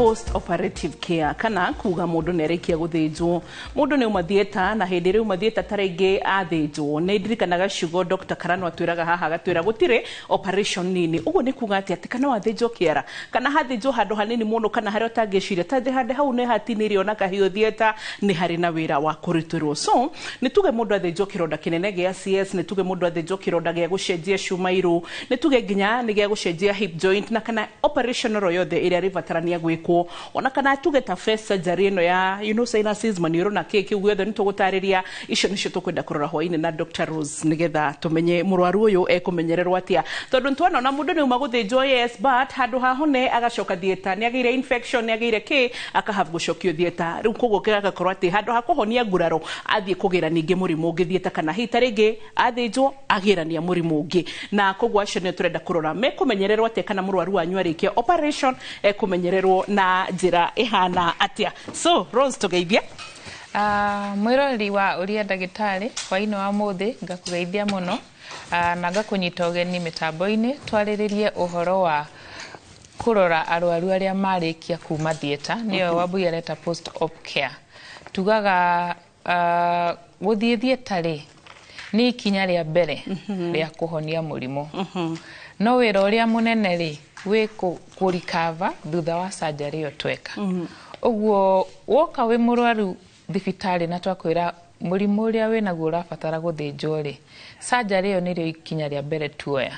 Post operative care, kana kuga mundu nĩ arĩkia gũthĩnjwo, mundu nĩ uma theatre, na hĩndĩ ĩrĩa uma theatre ta rĩngĩ athĩnjwo, nĩ ndirikanaga ciugo Dr. Karano atwĩraga haha, agatwĩra gũtirĩ operation nini. Ũguo nĩ kuga atĩ kana wathĩnjwo kĩara kana hathĩnjwo handũ hanini mũno kana harĩa ũtangĩciria ta handũ hau nĩ hatinĩrio na kahiũ theatre, nĩ harĩ na wĩra wa kũrutĩrwo. So nĩ tuge mũndũ athĩnjwo kĩronda kĩnene gĩa CS, nĩ tuge mũndũ athĩnjwo kĩronda gĩa gũcenjia cuma iru, nĩ tuge nginya nĩ gĩa gũcenjia hip joint, na kana operation oro yothe ĩrĩa ĩrĩbatarania gwĩkwo, ona kana tuge ta face surgery ĩno ya sinuses, maniũrũ na kĩ kĩu gĩothe nĩ tũgũtarĩria. Icio nĩcio tũkwenda kũrora hwainĩ na Dr. Rose, nĩgetha tũmenye mũrwaru ũyũ ekũmenyererwo atĩa, tondũ nĩtwona ona mũndũ nĩ uma gũthĩnjwo, yes, but handũ hahone agacoka theatre, nĩ agĩire infection, nĩ agĩire kĩ, akahave gũcokio theatre. Rĩu koguo gĩgakorwo atĩ handũ ha kũhonia nguraro athiĩ kũgĩra ningĩ mũrimũ ũngĩ theatre, kana hihi ta rĩngĩ athĩnjwo agĩrania mũrimũ ũngĩ. Na koguo acio nĩo tũrenda kũrora mekũmenyererwo atĩa, kana mũrwaru wanyu arĩkia operation ekũmenyererwo na njĩra ĩhana atĩa. So Rose, tũgeithie. Mwĩroreri wa Ũria Ndagĩtarĩ, hwainĩ wa mũthĩ ngakũgeithia mũno na ngakũnyita ũgeni mĩtambo-inĩ twarĩrĩrie ũhoro wa kũrora arwaru arĩa marĩkia kuma theatre, nĩyo Wambui areta post op care. Tugaga gũthiĩ theatre rĩ, nĩ ikinya rĩa mbere rĩa kũhonia mũrimũ, no wĩra ũrĩa mũnene rĩ, wĩ kũ recover thutha wa surgery ĩyo tweka. Ũguo woka wĩ mũrwaru thibitarĩ na twakwĩra mũrimũ ũrĩa wĩnaguo ũrabatara gũthĩnjwo rĩ, surgery ĩyo nĩrĩo ikinya rĩa mbere tuoya.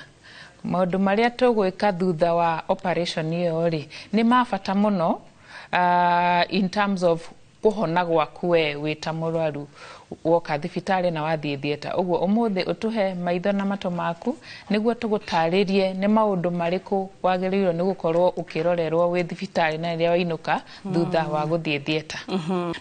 Maũndũ marĩa tũgwĩka thutha wa operation ĩyo rĩ, nĩ ma bata mũno in terms of kũhona gwaku we wĩ ta mũrwaru woka thibitarĩ na wathiĩ theatre. Ũguo ũmũthĩ ũtũhe maitho na matũ maku nĩguo tũgũtarĩrie nĩ maũndũ marĩkũ wagĩrĩirwo nĩ gũkorwo ũkĩrorerwo wĩ thibitarĩ na rĩrĩa wainũka thutha wa gũthiĩ theatre.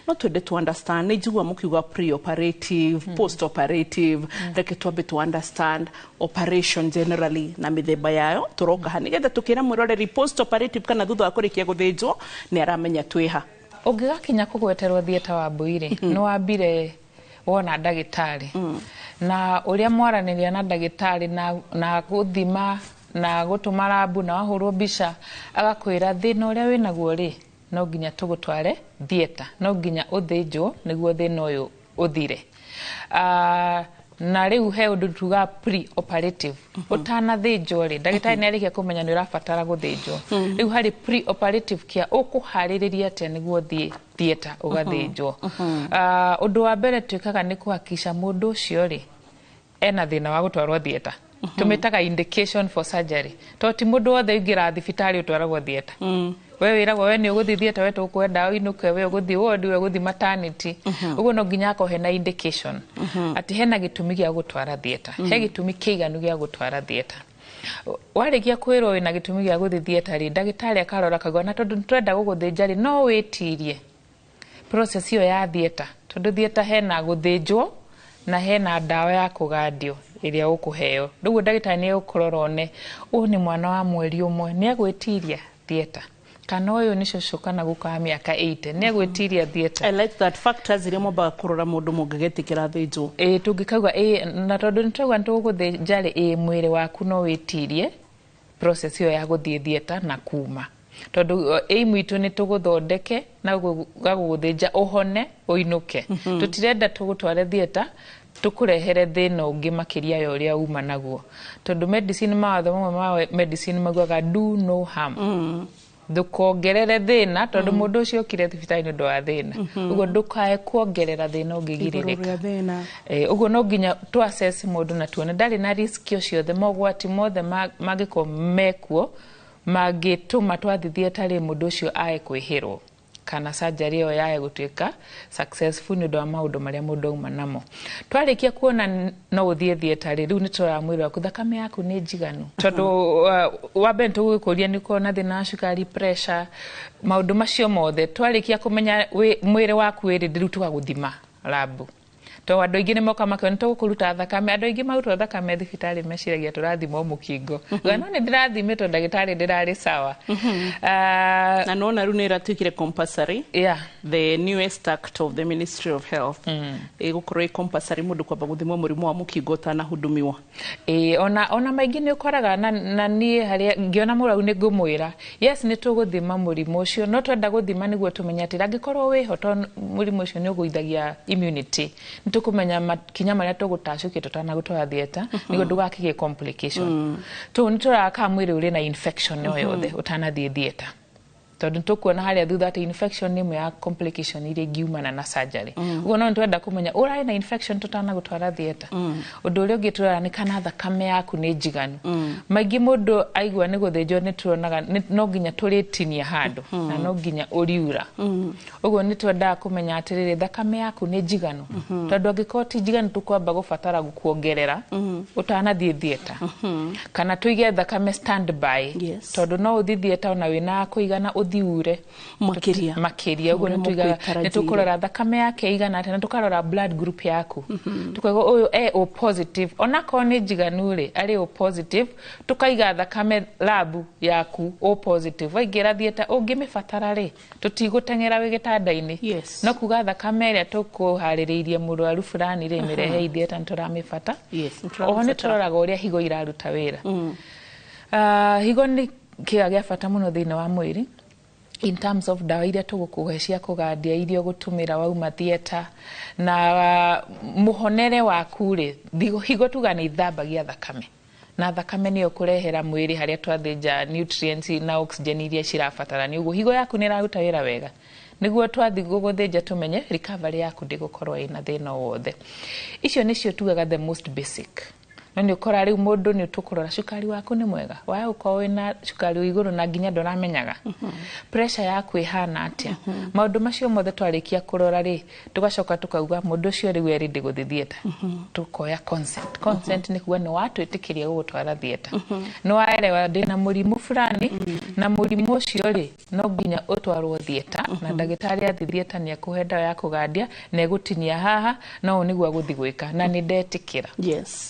No twende to understand, nĩ njigua mũkiuga pre-operative, post-operative. Reke twambe to understand operation generally na mĩthemba yayo, tũroka ha nĩgetha tũkĩra mwĩroreri post-operative kana thutha wa kũrĩkia gũthĩnjwo nĩ aramenya twĩha. Ũngĩgakinya kũgweterwo theatre, Wambui rĩ, nĩ wambire wona ndagĩtarĩ, na ũrĩa mwaranĩria na ndagĩtarĩ na gũthima na gũtũma lab na wahũrwo mbica, agakwĩra thĩna ũrĩa wĩnaguo rĩ, no nginya tũgũtware theatre, no nginya ũthĩnjwo nĩguo thĩna ũyũ ũthire. Na rĩu he ũndũ tugaga pre operative. Ũtanathĩnjwo rĩ, ndagĩtarĩ nĩ arĩkia kũmenya nĩ ũrabatara gũthĩnjwo, rĩu harĩ pre operative care, ũkũharĩrĩria atĩa nĩguo ũthiĩ theatre ũgathĩnjwo. Ũndũ wa mbere twĩkaga nĩ kũhakikisha mũndũ ũcio rĩ, ena thĩna wa gũtwarwo theatre, tũmĩtaga indication for surgery, to ti mũndũ wothe ũingĩraga thibitarĩ ũtwaragwo theatre. We wĩragwo we nĩ ũgũthiĩ theatre, we tũkwenda ũinũke, we ũgũthiĩ ward, we ũgũthiĩ maternity. Ũguo no nginya akorwo hena indication atĩ hena gĩtũmi gĩa gũtwara theatre, he gĩtũmi kĩiganu gĩa gũtwara theatre. Warĩkia kwĩrwo wĩna gĩtũmi gĩa gũthiĩ theatre rĩ, ndagĩtarĩ akarora akauga na tondũ nĩtũrenda gũgũthĩnja rĩ, no wĩtirie process ĩyo ya theatre, tondũ theatre hena gũthĩnjwo na hena ndawa ya kũgandio ĩrĩa ũkũheo. Rĩu ndagĩtarĩ nĩ egũkũrora one ũyũ nĩ mwana wa mweri 1, nĩ egwĩtiria theatre, kana ũyũ nĩ cũcũ kana guka wa mĩaka 80, nĩ egwĩtiria theatre. I like that, factors iria mwambaga kũrora mũndũ mũngĩgetĩkĩra thĩnjwo. Ĩ, tũngĩkauga ĩ na tondũ nĩ twauga nĩ tũgũgũthĩnja rĩ, ĩ mwĩrĩ waku no wĩtirie process ĩyo ya gũthiĩ theatre na kuma, tondũ aim itũ nĩ tũgũthondeke na gagũgũthĩnja ũhone ũinũke. Tũtirenda tũgũtware theatre tũkũrehere thĩna ũngĩ makĩria ya ũrĩa uma naguo, tondũ medicine, mawatho mamwe ma medicine maugaga do no harm, ndũkongerere thĩna, tondũ mũndũ ũcio okire thibitarĩ nĩ ũndũ wa thĩna. Ũguo ndũkae kuongerera thĩna igũrũ ũngĩgirĩrĩka. Rĩa thĩna. Ũguo no nginya tũ assess mũndũ na tuone ndarĩ na risk o ciothe, mogwati mothe mangĩkorwo mekuo mangĩtũma twathiĩ theatre rĩ, mũndũ ũcio ae kwĩhĩrwo kana surgery ĩyo yae gũtuĩka successful nĩ ũndũ wa maũndũ marĩa mũndũ auma namo. Twarĩkia kuona no ũthiĩ theatre rĩ, rĩu nĩ tũroraga mwĩrĩ waku, thakame yaku nĩ njiganu, tondũ wa mbere nĩ tũgũkũria nĩ ũkorwo na thĩna wa cukari, pressure, maũndũ macio mothe. Twarĩkia kũmenya mwĩrĩ waku wĩ ready, rĩu tũgagũthima lab. To andũ aingĩ nĩ moka makĩona nĩ tũgũkũruta thakame. Andũ aingĩ marutwo thakame thibitarĩ meciragia tũrathimwo mũkingo. No nĩ ndĩrathimĩtwo ndagĩtarĩ ndĩrarĩ sawa. Na nona rĩu nĩ ĩratuĩkire compulsory. The newest act of the Ministry of Health ĩgũkorwo ĩ compulsory mũndũ kwamba gũthimwo mũrimũ wa mũkingo ũtanahudumiwa. Ĩĩ, ona maingĩ nĩ ũkoraga na niĩ harĩa ngĩona mũrwaru nĩ ngũmwĩra yes, nĩ tũgũthima mũrimũ ũcio, no twenda gũthima nĩguo tũmenye atĩ angĩkorwo wĩho, tondũ mũrimũ ũcio nĩ ũgũithagia immunity, nĩ tũkũmenya makinya marĩa tũgũtacũkia tũtanagũtwara theatre nĩguo ndũgakĩgĩe complication. Tũu nĩ tũroraga kana mwĩrĩ ũrĩ na infection o yothe ũtanathiĩ theatre, tondũ nĩtũkuona harĩa thutha atĩ infection nĩ ĩmwe ya complication iria ingiumana na surgery. Ũguo no nĩtwenda kũmenya ũrarĩ na infection tũtanagũtwara theatre. Ũndũ ũrĩa ũngĩ tũrora nĩ kana thakame yaku nĩ njiganu. Maingĩ mũndũ aigua nĩ gũthĩnjwo nĩ tuonaga no nginya tũrĩtinia handũ na no nginya ũriura. Ũguo nĩ twendaga kũmenya atĩrĩrĩ, thakame yaku nĩ njiganu, tondũ angĩkorwo ti njiganu tũkwamba gũbatara gũkuongerera ũtanathiĩ theatre, kana tũige thakame stand by, tondũ no ũthiĩ theatre ona wĩna kũigana ũthiure makĩria. Makĩria. Ũguo Ũrĩa nĩ tuigaga mũkwĩtarajĩire. Nĩ tũkũrora thakame yake ĩigana atĩa, na tũkarora blood group yaku, tukauga ũyũ e O positive, onakorwo nĩ njiganu rĩ, arĩ O positive, tukaiga thakame lab yaku O positive. Waingĩra theatre ũngĩmĩbatara rĩ, tũtigũteng'era wĩ gĩtanda-inĩ. No kuga thakame ĩrĩa tũkũharĩrĩirie mũrwaru fulani rĩ, mĩrehe theatre, nĩ tũramĩbata. Nĩ Oho nĩ tũramĩbatara. tũroraga ũrĩa higo iraruta wĩra. Higo nĩ kĩga gĩa bata mũno thĩinĩ wa mwĩrĩ in terms of ndawa iria tũgũkũhe cia kũgandia, iria ũgũtũmĩra wauma theatre na mũhonere waku rĩ. Higo tuga nĩ ithambagia thakame, na thakame nĩyo kũrehera mwĩrĩ harĩa twathĩnja nutrients na oxygen iria cirabatarania. Ũguo higo yaku nĩ ĩraruta wĩra wega nĩguo twathiĩ gũgũthĩnja tũmenye recovery yaku ndĩgũkorwo ĩna thĩna o wothe. Icio nĩcio tugaga the most basic. No nĩ ũkora rĩu mũndũ nĩ tũkũrora cukari waku nĩ mwega, waya gũkorwo wĩna cukari wĩ igũrũ na nginya ndũramenyaga, pressure yaku ĩhana atĩa. Maũndũ macio mothe twarĩkia kũrora rĩ, tũgacoka tũkauga mũndũ ũcio rĩu e ready gũthiĩ theatre. Tũkoya consent. Consent nĩ kuga nĩ watwĩtĩkĩria gũgũtwara theatre, nĩ waerewa ndĩna mũrimũ fulani, na mũrimũ ũcio rĩ, no nginya ũtwarwo theatre, na ndagĩtarĩ athiĩ theatre nĩ ekũhe ndawa ya kũgandia na egũtinia haha, na ũũ nĩguo agũthiĩ gwĩka, na nĩ ndetĩkĩra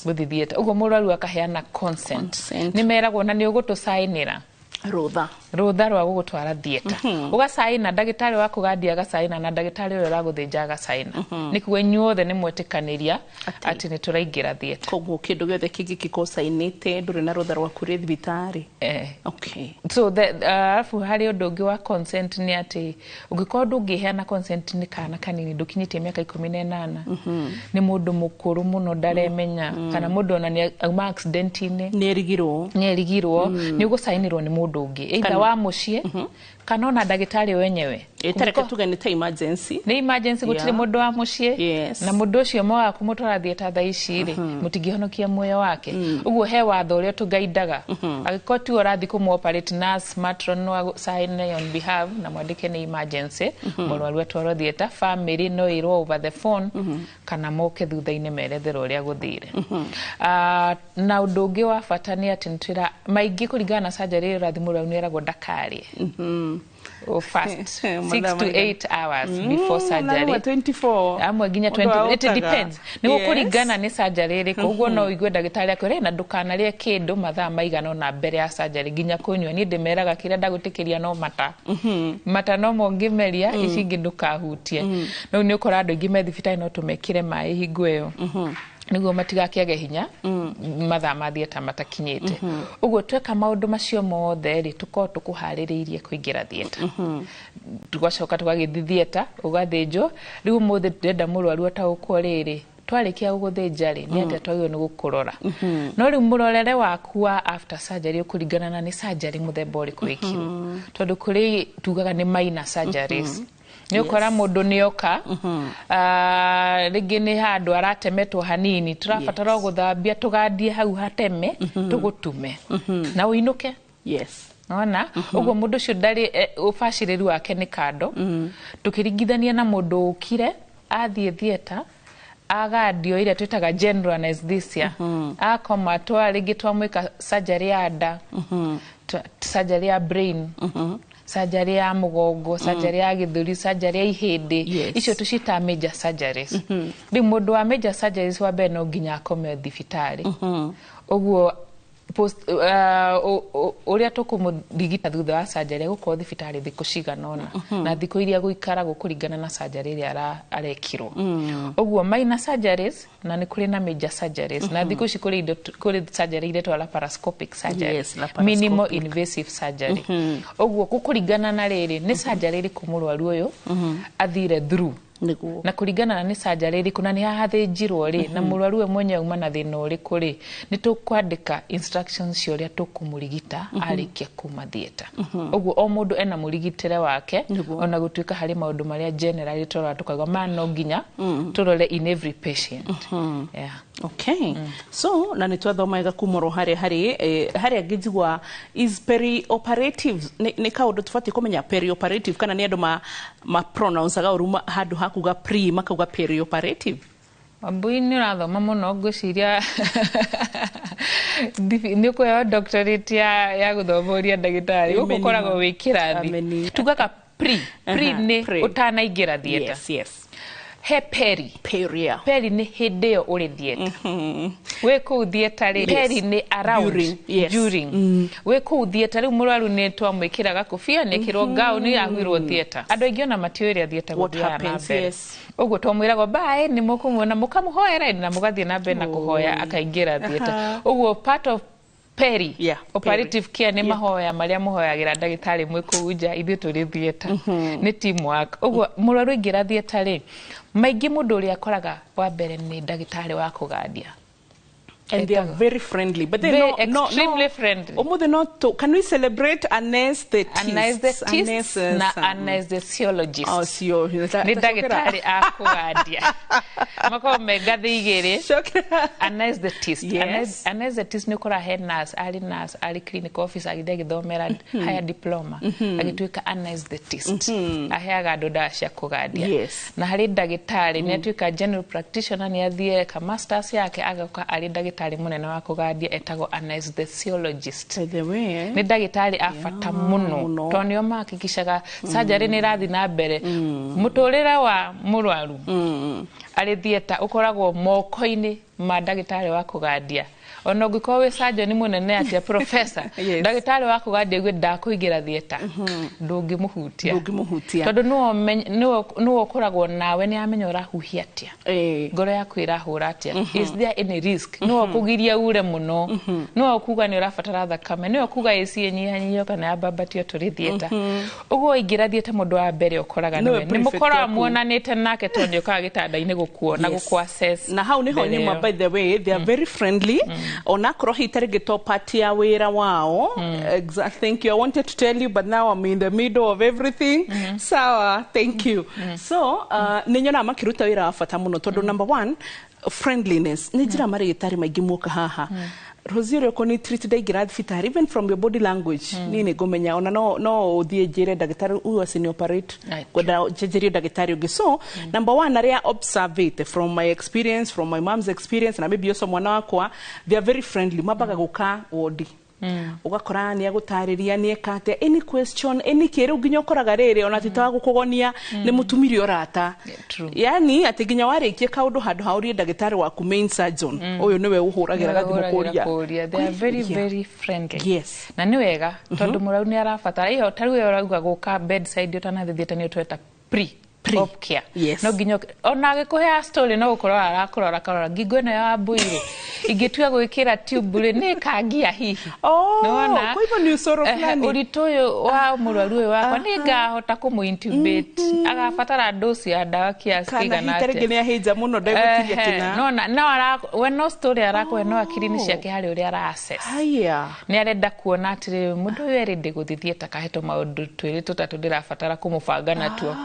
gũthiĩ theatre. Ũguo mũrwaru akaheana consent. Consent. Nĩ meragwo na nĩ ũgũtũcainĩra rũtha. Rũtha rwa gũgũtwara theatre, ũgacaina, ndagĩtarĩ wa kũgandia agacaina, na ndagĩtarĩ ũrĩa ũragũthĩnja agacaina, nĩ kuga inyuothe nĩ mwetĩkanĩria atĩ nĩ tũraingĩra theatre. Koguo kĩndũ gĩothe kĩngĩkĩka ũcainĩte, ndũrĩ na rũtha rwaku rĩ thibitarĩ. So the alafu harĩ ũndũ ũngĩ wa consent nĩ atĩ ũngĩkorwo ndũngĩheana consent, nĩ kana kanini ndũkinyĩtie mĩaka 18, nĩ mũndũ mũkũrũ mũno ndaremenya, kana mũndũ ona nĩ auma accident-inĩ, nĩ erigirwo, nĩ erigirwo, nĩ ũgũcainĩrwo nĩ mũndũ ũngĩ, either wa mũciĩ kana ona ndagĩtarĩ wenyewe. Tareke tuge nĩ ta emergency. Nĩ emergency, gũtirĩ mũndũ wa mũciĩ, na mũndũ ũcio moaga kũmũtwara theatre thaa ici rĩ, mũtingĩhonokia muoyo wake. Ũguo he watho ũrĩa tũgaindaga, angĩkorwo tiwe ũrathiĩ kũmũ-operate, nurse, matron no sign on behalf na mwandĩke nĩ emergency, mũrwaru atwarwo theatre. Family no ĩrwo over the phone kana moke thutha-inĩ meretherwo ũrĩa gũthire. Na ũndũ ũngĩ wa bata nĩ atĩ nĩtwĩra maingĩ kũringana na surgery ĩrĩa ũrathiĩ, mũrwaru nĩ eragwo ndakarĩe o fast 6 to 8 hours before surgery. 24. Amwe nginya Mũndũ 20, it ahotaga. depends nĩ gũkũringana nĩ surgery ĩrĩkũ. Ũguo no ũigue ndagĩtarĩ akwĩre na ndũkanarĩe kĩndũ mathaa maigana ũna mbere ya surgery, nginya kũnyua. Niĩ ndĩmeraga kĩrĩa ndagũtĩkĩria no mata, mata no mo ngĩmeria, ici ingĩ ndũkahutie. Rĩu nĩ ũkora andũ aingĩ me thibitarĩ no tũmekĩre maĩ hingo ĩyo nĩguo matigakĩage hinya mathaa ma theatre matakinyĩte. Ũguo tweka maũndũ macio mothe rĩ, tũkorwo tũkũharĩrĩirie kũingĩra theatre, tũgacoka tũgagĩthiĩ theatre, ũgathĩnjwo. Rĩu ũmũthĩ ndĩrenda mũrwaru ataũkwo rĩrĩ, twarĩkia gũgũthĩnja rĩ, nĩ atĩa twagĩrĩirwo nĩ gũkũrora. No rĩu mũrorere waku wa after surgery ũkũringana na nĩ surgery mũthemba ũrĩkũ wĩkirwo, tondũ kũrĩ tugaga nĩ minor surgeries, nĩ ũkora mũndũ nĩ oka, rĩngĩ nĩ handũ aratemetwo hanini, tũrabatara o gũthambia, tũgandie hau hateme, tũgũtume na ũinũke. Ona ũguo mũndũ ũcio ndarĩ ũbacĩrĩru wake nĩ kando tũkĩringithania na mũndũ ũkire athiĩ theatre, agandio ĩrĩa twĩtaga general anesthesia, akoma, twa rĩngĩ twamwĩka surgery ya nda, surgery ya brain. Surgery ya mũgongo, surgery ya gĩthũri, surgery ya ihĩndĩ, icio tũciĩtaga major surgeries. Rĩu mũndũ wa major surgeries, wa mbere no nginya akome thibitarĩ. Ũguo post ũrĩa tũkũmũrigita thutha wa surgery, egũkorwo thibitarĩ thikũ cigana ũna, na thikũ iria gũikara gũkũringana na surgery ĩrĩa arekirwo. Ũguo minor surgeries, na nĩ kũrĩ na major surgeries, na thikũ ici kũrĩ indo, kũrĩ surgery iretwo laparoscopic surgery, Yes, laparoscopic. Minimal invasive surgery. Ũguo gũkũringana na rĩrĩ nĩ surgery ĩrĩkũ mũrwaru ũyũ athire through, na kũringana na nĩ surgery ĩrĩkũ na nĩ hathĩnjirwo rĩ, na mũrwaru we mwenyewe auma na thĩna ũrĩkũ rĩ, nĩ tũkwandĩka instructions cia ũrĩa tũkũmũrigita arĩkia kuma theatre. Ũguo o mũndũ ena mũrigitĩre wake, ona gũtuĩka harĩ maũndũ marĩa generally tũrora tũkauga maya no nginya tũrore in every patient, yeah. Okay, so na nä twathoma wega kuma ro harä harä harä angä njigua is perioperative, nä kaå ndå tå batiä kå menya perioperative, kana nä andå ma pronounceaga å ru handå ha kuga pre makauga perioperative? Wambui, nĩ ũrathoma mũno, ngwĩciria nĩ ũkũheo doctorate ya gũthoma ũria ndagĩtarĩ gũkũ. Amen. Ũkoragwo wĩ kĩrathi. Amen. Tugaga pre, pre nĩ pre. ũtanaingĩra theatre. He peri. Peria. Peri nĩ hĩndĩ ĩyo ũrĩ theatre, wĩ kũu theatre rĩ. Peri nĩ around. During, yes. During wĩ kũu theatre rĩu, mũrwaru nĩ twamwĩkĩra gakũbia, nĩ ĩkĩrwo gown, nĩ yahuirwo theatre. Andũ aingĩ ona matiũĩ ũrĩa theatre What gũthiaga na happens, mbere. Ũguo twamwĩragwo bae nĩ mũkũmuona, mũkamũhoera na mũgathiĩ na mbere na kũhoya akaingĩra theatre. Ũguo part of peri operative care nĩ mahoya marĩa mũhoyagĩra ndagĩtarĩ mwĩ kũu nja, ithuĩ tũrĩ theatre. Nĩ teamwork. Ũguo mũrwaru aingĩra theatre rĩ, maingĩ mũndũ ũrĩa akoraga wa mbere nĩ ndagĩtarĩ wa kũgandia. And they are very friendly, but they Very no, extremely no, friendly. Umuthi no to, can we celebrate anesthetists? Anesthetists na anesthesiologist. Oh, sio. Nĩ ndagĩtarĩ a kũgandia, makoragwo me ngathĩ igĩrĩ. Cokera. Anesthetist. Anesthetist nĩ ũkoraga he nurse, arĩ nurse, arĩ clinical officer, agĩthiĩ agĩthomera higher diploma, agĩtuĩka anesthetist, aheaga andũ ndawa cia kũgandia. Na harĩ ndagĩtarĩ nĩ atuĩka general practitioner, nĩ athiĩ eka masters yake, agoka arĩ ndagĩtarĩ mũnene wa kũgandia, etagwo anesthesiologist. By the way, eh? Nĩ ndagĩtarĩ a bata mũno, mũno. tondũ nĩo mahakikicaga surgery nĩ ĩrathiĩ na mbere. Mũtũrĩre wa mũrwaru arĩ theatre ũkoragwo moko-inĩ ma ndagĩtarĩ wa kũgandia. Ona ũngĩkorwo wĩ surgeon mũnene atĩa, professor, ndagĩtarĩ wa kũgandia aigue ndakũingĩra theatre, ndũngĩmũhutia. Ndũngĩmũhutia. Tondũ nĩwe ũkoragwo nawe, nĩ amenya ũrahuhia atĩa, ngoro yaku ĩrahũra atĩa, is there any risk, nĩwe ũkũgiria ure mũno, nĩwe ũkuga nĩ ũrabatara thakame, nĩwe ũkuga AC ĩnyihanyihio kana yambambatio tũrĩ theatre. Ũguo waingĩra theatre, mũndũ wa mbere ũkoraga Nĩwe nĩwe nĩ prefect mũkoraga waku. muonanĩte nake, tondũ nĩ ũkaga gĩtanda-inĩ gũkuona, gũkũ-assess Na hau niho mbere nyuma. ĩyo. By the way, they are very friendly, onakorwo hihi tarĩngĩ to part ya wĩra wao. Exact, thank you. I wanted to tell you, but now I'm in the middle of everything. Sawa, thank you. So nĩ nyonaga makĩruta wĩra wa bata mũno, tondũ number one, friendliness nĩ njĩra marĩgĩtarĩ maingĩ muoka haha. Rosie, ũrĩa ũkũni treat ndaingĩra thibitarĩ, even from your body language, niĩ nĩ ngũmenya. Ona no ũthiĩ njĩre ndagĩtarĩ uyu acini operate, ngwenda njenjerie ndagĩtarĩ ũngĩ. So number one, arĩa observate from my experience, from my mom's experience, na maybe also mwana wakwa, they are very friendly. Mambaga gũka wodi, ũgakora nĩ agũtarĩria, nĩ eka atĩa, any question, any kĩ. Rĩu nginya ũkoraga rĩrĩ ona ti ta wa gũkũgonia, nĩ mũtumire ũrata. Yeah, true. Yani atĩ nginya warĩkia kaũndũ, handũ ha ũrie ndagĩtarĩ waku main surgeon, ũyũ nĩwe ũhũragĩra gathimũ kũria. Kũria. They are very very friendly. Na nĩ wega, tondũ mũrwaru nĩ arabatara iyo. Ta rĩu ĩyo ũrauga gũka bedside ũtanathiĩ theatre, nĩ tweta pre Pre. op care. No nginya ona agĩkũhea story, no gũkorwo arakũrora, karora ngingo ĩno ya Wambui rĩ, ingĩtua gwĩkĩra tube rĩ, nĩ ĩkangia hihi. Oh, Nĩwona? kwa hivyo ni usoro Ehe, fulani. ũritũ ũyũ wa mũrwaru ũyũ wakwa, nĩ ngahota kũmũ-intubate, agabatara dosi ya ndawa kiasi Kana kĩigana hihi tarĩngĩ atĩa. nĩ ahĩnja mũno, ndegũtiria Ehe, kĩna. no ara we no story arakũhe, no akiri-inĩ ciake harĩ ũrĩa ara assess. Haya. Nĩ arenda kuona atĩrĩrĩ, mũndũ ũyũ erĩ ndĩgũthiĩ theatre kahetwo maũndũ twĩrĩ tũtatũ ndĩrabatara kũmũbanga natuo.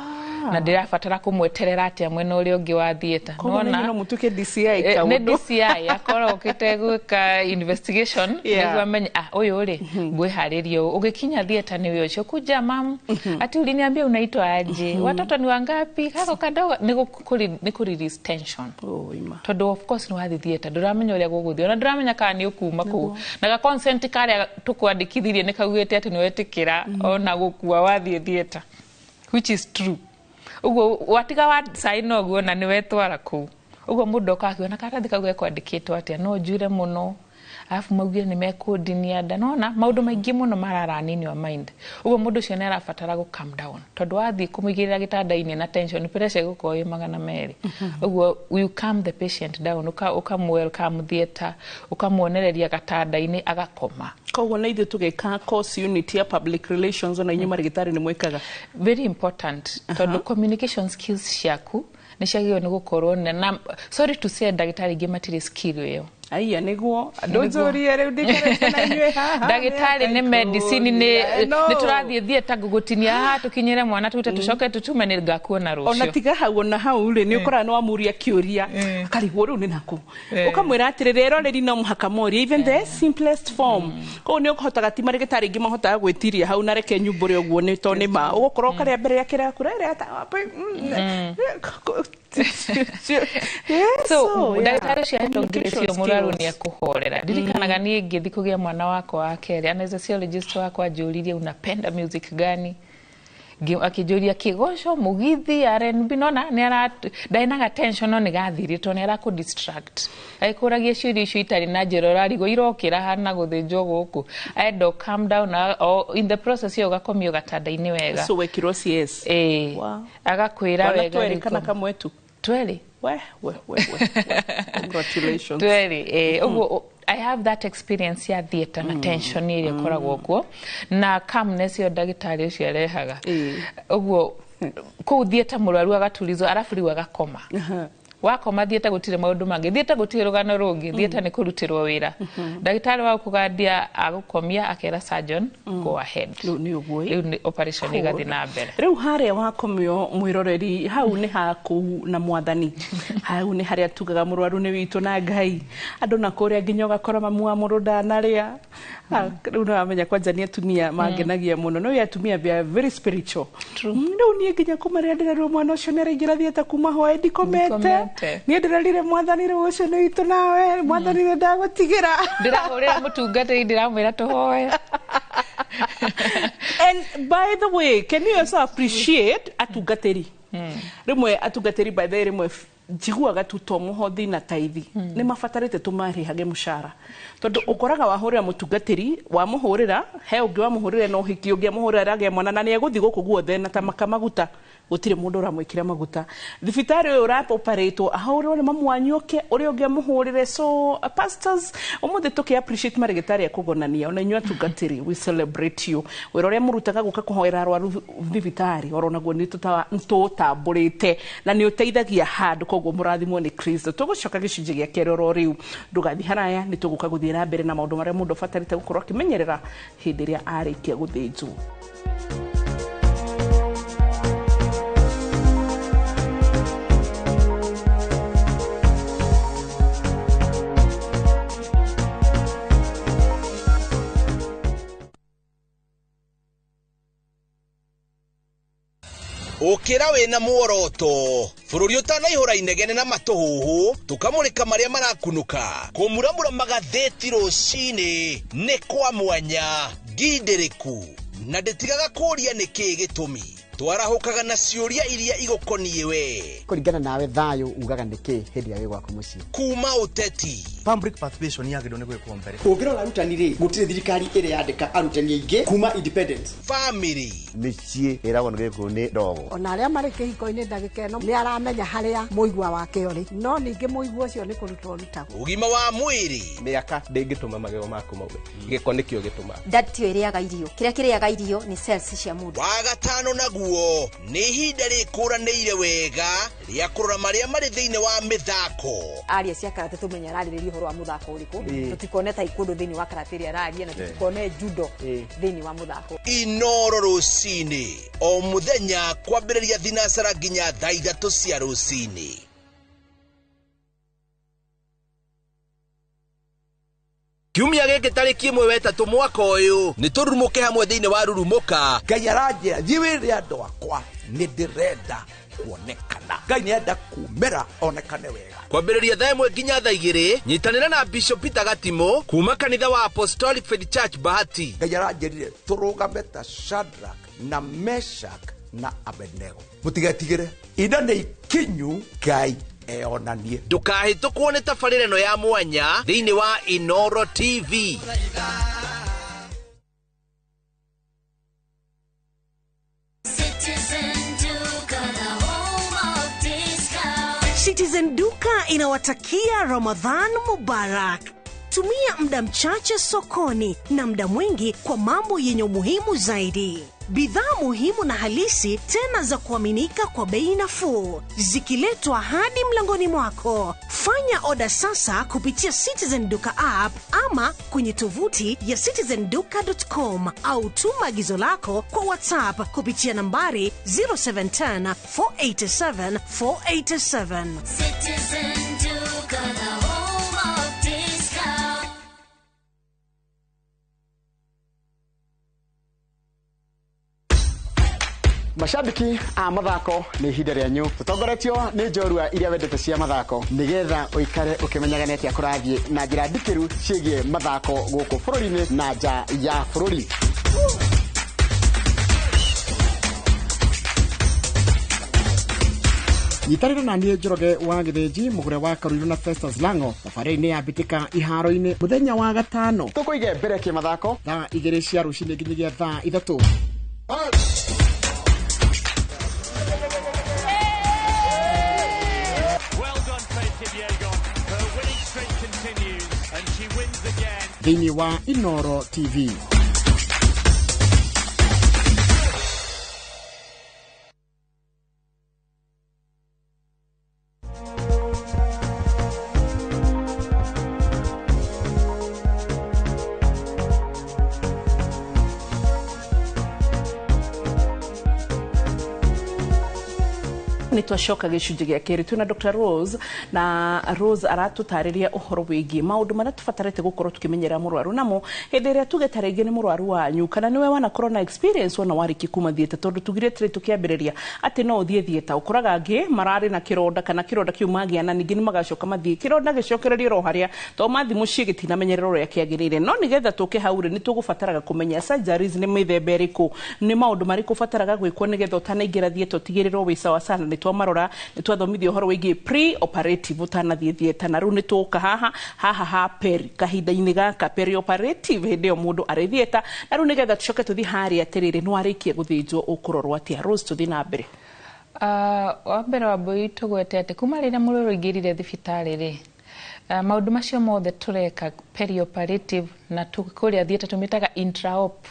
Na ndĩrabatara kũmweterera atĩa mwena ũrĩa ũngĩ wa theatre. Nona no mutuke DCI ka nĩ DCI akorwo ukite gwĩka investigation nĩguo amenye ũyũ rĩ ngwĩharĩria ũgĩkinya theatre nĩ ũcio kuja mam ati uliniambia unaitwa aje, watoto ni wangapi, kako kadogo, nĩ kũ release tension. Tondũ of course nĩ wathiĩ theatre ndũramenya ũrĩa gũgũthiĩ ona ndũramenya kana nĩ ũkuma kũu na ga consent karĩa tũkwandĩkithirie nĩ kaugĩte atĩ nĩ wetĩkĩra ona gũkua wathiĩ theatre, which is true. Ũguo watiga wa sign ũguo na nĩ wetwara kũu ũguo mũndũ oka akiona karatathi kau gekwandĩkĩtwo atĩa no njure mũno alafu maugire nĩ mekũndinia nda nona maũndũ maingĩ mũno mararani in your mind. Ũguo mũndũ ũcio nĩ arabatara gũ calm down tondũ wathiĩ kũmũigĩrĩra gĩtanda-inĩ na tension pressure ĩgũkorwo ĩ 200. Ũguo you calm the patient down, ũkamũ welcome theatre, ũkamwonereria gatanda-inĩ agakoma. Koguo na ithuĩ tũgĩka course unit ya public relations ona inyuĩ marĩgĩtarĩ nĩ mwĩkaga very important tondũ communication skills ciaku nĩ ciagĩrĩirwo nĩ gũkorwo na sorry to say ndagĩtarĩ aingĩ matirĩ skill ĩyo. Aiya nĩguo ndũnjũrie rĩu ndikarĩte na inyuĩ haha. Ndagĩtarĩ nĩ medicine nĩ tũrathiĩ theatre ngũgũtinia haha tũkinyĩre mwana tũte tũcoke tũtume nĩ ngakuona rũciũ. Ona tiga hau ona hau rĩ nĩ ũkoraga nĩ wamũria kĩũria akarigwo rĩu nĩ nakũ ũkamwĩra atĩrĩrĩ eroreri no mũhaka morie even the simplest form. Koguo nĩ ũhotaga ti marĩgĩtarĩ aingĩ mahotaga gwĩtiria hau na reke nyumbũre ũguo nĩ tondũ nĩ ma ũgũkorwo karĩa mbere ya kĩrakura ĩrĩa so ndagĩtarĩ ũcio atongire mũrwaru nĩ ekũhorera. Ndirikanaga niĩ ngĩthiĩ kũgĩa mwana wakwa wa kerĩ anesthesiologist wakwa anjũririe unapenda music gani, akĩnjũria kĩgoco mũgithi R&B nona nĩ ara ndainaga tension no nĩ gathirire tondũ nĩ arakũ distract agĩkũragia ciũria icio itarĩ na njĩra ũrarigwo irokĩra hana gũthĩnjwo gũkũ enda calm down in the process ĩyo ũgakomio gatanda-inĩ wega. So wekirwo CS agakwĩra wega twerĩ kana kamwe tu twerĩ we congratulations twerĩ. Ũguo I have that experience ya theatre na tension ĩrĩa ĩkoragwo kuo na calmness ĩyo ndagĩtarĩ ũcio arehaga. Ũguo kũu theatre mũrwaru agatulizwo arabu rĩu agakoma. Wakoma theatre gũtirĩ maũndũ mangĩ, theatre gũtirĩ rũgano rũngĩ, theatre nĩ kũrutĩrwo wĩra. Ndagĩtarĩ wa gũkũgandia agũkomia akera surgeon go ahead. Rĩu nĩ operation ĩgathiĩ na mbere. Rĩu harĩa wakomio mwĩroreri hau nĩ haku na mwathani hau nĩ harĩa tugaga mũrwaru nĩ witũ na Ngai andũ na kũrĩa nginya ũgakora mamu wa mũrũ ndanarĩa. Rĩu nĩ wamenya kwanja nĩ atumia mangenagia mũno no atumia they are very spiritual. Rĩu niĩ nginya kuma rĩrĩa ndĩrerwo mwana ũcio nĩ araingĩra theatre kuma hwaĩ ndikomete niĩ ndĩrerire mwathani rĩu ũcio nĩ witũ nawe mwathani nĩ ndagũtigĩra ndĩrahũrĩra mũtungatĩri ndĩramwĩra tũhoe. And by the way, can you also appreciate atungatĩri rĩmwe atungatĩri by the way rĩmwe njiguaga tu to mũhothi na taithi nĩ mabatarĩte tũmarĩhage mũcara tondũ ũkoraga wahũrĩra mũtungatĩri wamũhũrĩra he ũngĩ wamũhũrĩra na ũhiki ũngĩ amũhũrĩra aragĩa mwana na nĩ egũthiĩ gũkũ guothe na ta makamaguta gũtirĩ mũndũ ũramwĩkĩra maguta thibitarĩ ũyũ ũraoperĩtwo ahũrĩrwo nĩ mamu wanyu oke ũrĩa ũngĩ amũhũrĩre. So pastors ũmũthĩ tũkĩ appreciate marĩgĩtarĩ a kũgonania ona inyuĩ atungatĩri we celebrate you wĩra ũrĩa mũrutaga gũka kũhoera arwaru thibitarĩ oro naguo nĩ tũtambũrĩte na nĩ ũteithagia handũ koguo mũrathimwo nĩ Kristo. Tũgũcoka gĩcunjĩ gĩa kerĩ oro rĩu ndũgathiĩ haraya nĩ tũgũka gũthiĩ na mbere na maũndũ marĩa mũndũ abatarĩte gũkorwo akĩmenyerera hĩndĩ ĩrĩa arĩkia gũthĩnjwo. Ũkĩra wĩna muoroto bũrũri ũtanaihũra inegene na matũhũhũ tũkamũrĩka marĩa marakunũka kũmuramura magathĩti rũcinĩ nĩ kwa mwanya ngindĩrĩku na ndĩtigaga kũũria nĩkĩĩ gĩtũmi twarahũkaga na ciũria iria igũkoniĩ we kũringana nawe thayũ ugaga nĩkĩ hĩndĩ ĩrĩa wĩ gwaku mũciĩ kuma ũteti public participation yagĩrĩirwo nĩ gwĩkwo mbere ũngĩrora arutani rĩ gũtirĩ thirikari ĩrĩa yandĩka arutani aingĩ kuma independence family mĩciĩ ĩragwo nĩ gĩkũyũ nĩ ndogo ona arĩa marĩ kĩhiko-inĩ ndagĩka ĩno nĩ aramenya harĩa mũigua wake ũrĩ no ningĩ mũigua ũcio nĩ kũrutwo ũrutagwo ũgima wa mwĩrĩ mĩaka ndĩngĩtũma magego maku maume gĩko nĩkĩo gĩtũmaga nda tio ĩrĩaga irio kĩrĩa kĩrĩaga irio nĩ cells cia mũndũ wa gatano naguo Ũguo nĩ ihinda rĩkũranĩire wega rĩa kũrora marĩa marĩ thĩinĩ wa mĩthako. Aria cia karate tumenya ararĩrĩria ũhoro wa mũthako ũrĩkũ, tũtikone taekwondo thĩinĩ wa karate ĩrĩa araria, na tũtikone judo thĩinĩ wa mũthako. Inoro rũcinĩ o mũthenya kwambĩrĩria thinacara nginya thaa 3 cia rũcinĩ. Kiumia gĩkĩ tarĩki 1 wa 3 mwaka ũyũ nĩ tũrurumũke hamwe thĩinĩ wa Rurumũka. Ngai aranjĩra thiĩ wĩre andũ akwa nĩ ndĩrenda kuonekana. Ngai nĩenda kumĩra onekane wega. Kwambĩrĩria thaa 1 nginya thaa 2 nyitanĩra na Bishop Peter Gatimo kuma kanitha wa Apostolic Faith Church Bahati. Ngai aranjĩrire tũrũgame ta Shadrach na Meshach na Abednego. Mũtigetigĩre, ihinda nĩ ikinyu Ngai eonanie. Ndũkahĩtũkwo nĩ tabarĩra ĩno ya mwanya thĩinĩ wa Inoro TV. Citizen Duka inawatakia Ramadhan Mubarak. Tumia muda mchache sokoni na muda mwingi kwa mambo yenye umuhimu zaidi. Bidhaa muhimu na halisi tena za kuaminika kwa bei nafuu, zikiletwa hadi mlangoni mwako. Fanya oda sasa kupitia Citizen Duka app ama kwenye tovuti ya citizenduka.com au tuma agizo lako kwa WhatsApp kupitia nambari 0710 487 487. Citizen Duka, the home of discount. Mashabiki a mathako nĩ ihinda rĩanyu tũtongoretio nĩ njorua iria wendete cia mathako nĩgetha ũikare ũkĩmenyaga nĩ atĩa kũrathiĩ na njĩra ndikĩru ciĩgiĩ mathako gũkũ bũrũri-inĩ na nja ya bũrũri. Nyitanĩra na niĩ Njoroge wa Gĩthĩnji mũgũre wa Karuiru na Festus Lango thabarĩ-inĩ ya mbĩtĩka iharo-inĩ mũthenya wa gatano tũkũige mbere kĩmathako thaa 2 cia rũcinĩ nginyagia thaa 3. Thĩinĩ wa Inoro TV. Nĩ twacoka gĩcunjĩ gĩa kerĩ twĩna Dr. Rose, na Rose aratũtarĩria ũhoro wĩgiĩ maũndũ marĩa tũbatarĩte gũkorwo tũkĩmenyera mũrwaru namo hĩndĩ ĩrĩa tuge ta rĩngĩ nĩ mũrwaru wanyu kana nĩwe wanakorwo na experience wona warĩkia kuma theatre, tondũ tugire atĩrĩ tũkĩambĩrĩria atĩ no ũthiĩ theatre ũkoraga angĩ mararĩ na kĩronda kana kĩronda kĩu magĩa na ningĩ nĩ magacoka mathiĩ kĩronda gĩcokererie oro harĩa to mathiĩ mũciĩ gĩtinamenyererwo ũrĩa kĩagĩrĩire. No nĩgetha tũke hau rĩ, nĩ tũgũbataraga kũmenya surgeries nĩ mĩthemba ĩrĩkũ, nĩ maũndũ marĩkũ ũbataraga gwĩkwo nĩgetha ũtanaingĩra theatre ũtigĩrĩrwo wĩ sawa sana. Nĩ twamarora nĩ twathomithio ũhoro wĩgiĩ pre-operative ũtanathiĩ theatre, na rĩu nĩ tũka haha haha ha peri kahinda-inĩ gaka peri-operative hĩndĩ ĩyo mũndũ arĩ theatre, na rĩu nĩgetha tũcoke tũthiĩ harĩa atĩrĩrĩ nĩ warĩkia gũthĩnjwo ũkũrorwo atĩa. Rose, tũthiĩ na mbere. Wa mbere wa mbũi tũgwete atĩ kuma rĩrĩa mũrwaru aingĩrire thibitarĩ rĩ, maũndũ macio mothe tũreka perioperative na kũrĩa theatre tũmĩtaga intraop,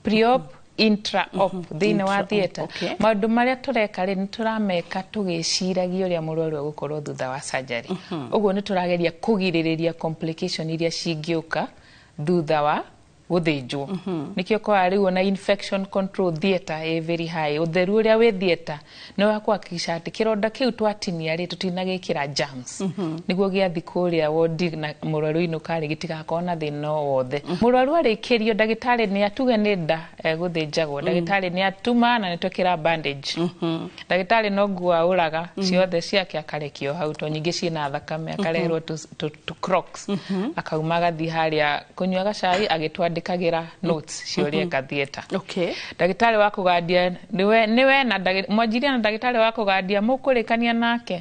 preop, intraop thĩinĩ wa theatre. Maũndũ marĩa tũreka rĩ, nĩ tũrameka tũgĩciragia ũrĩa mũrwaru egũkorwo thutha wa surgery. Ũguo nĩ tũrageria kũgirĩrĩria complication iria cingĩũka thutha wa gũthĩnjwo. Nĩkĩo kwa rĩu ona infection control theatre ĩ very high. Ũtheru ũrĩa wĩ theatre nĩ wa kũhakikisha atĩ kĩronda kĩu twatinia rĩ tũtinagĩkĩra germs, nĩguo gĩathi kũrĩa wodi na mũrwaru inũka rĩ gĩtigakorwo na thĩna o wothe. Mũrwaru arĩkĩrio ndagĩtarĩ nĩ atuge nĩ nda egũthĩnjagwo, ndagĩtarĩ nĩ atuma na nĩ twekĩra bandage. Ndagĩtarĩ no nguo aũraga ciothe ciake akarekio hau to nyingĩ ciĩna thakame, akareherwo tũ crocs, akauma agathiĩ harĩa kũnyua gacai agĩtwandĩka kagira notes cioria ka theatre. Okay. Ndagĩtarĩ wa kũgandia niwe na mwanjiria na ndagĩtarĩ wa kũgandia mũkũrĩkania nake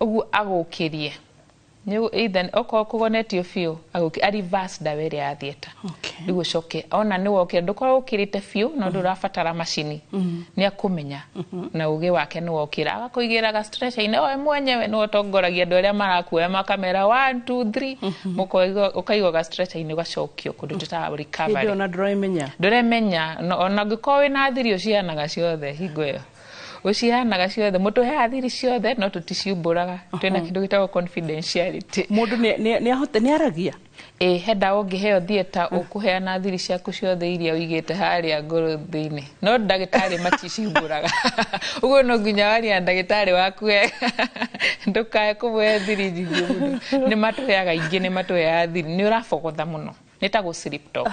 ũguo agũkĩrie Either okorwo kũgonetio biũ, agũki a reverse ndawa ĩrĩa ya theatre. Rĩu ũcoke ona nĩ wokĩra, ndũkorwo ũkĩrĩte biũ, no ndũrabatara macini. Nĩ akũmenya na ũgĩ wake nĩ wokĩra, agakũigĩra ga stretcher-inĩ oe mwenyewe, nĩwe ũtongoragia andũ arĩa marakuoya, makamera 1 2 3, ũkaigwo ga stretcher-inĩ, ũgacokio kũndũ twĩtaga recovery. Hĩndĩ ona ndũremenya. Ndũremenya. Ona ũngĩkorwo wĩna thiri, ũciheanaga ciothe hingo ĩyo, ũciheanaga ciothe. Mũtũheaga thiri ciothe, no tũticiumbũraga. Twĩna kĩndũ gĩtagwo confidentiality. Mũndũ nĩ aragia. Ĩ, he ndawa ũngĩheo theatre, ũkũheana thiri ciaku ciothe iria ũigĩte harĩa ngoro thĩinĩ, no ndagĩtarĩ maticiumbũraga. Ũguo no nginya warie na ndagĩtarĩ waku wega, ndũkae kũmũhe thiri nyingĩ mũno. Nĩ matũheaga ingĩ, nĩ matũheaga thiri, nĩ ũrabogotha mũno, nĩ ta gũ sleep talk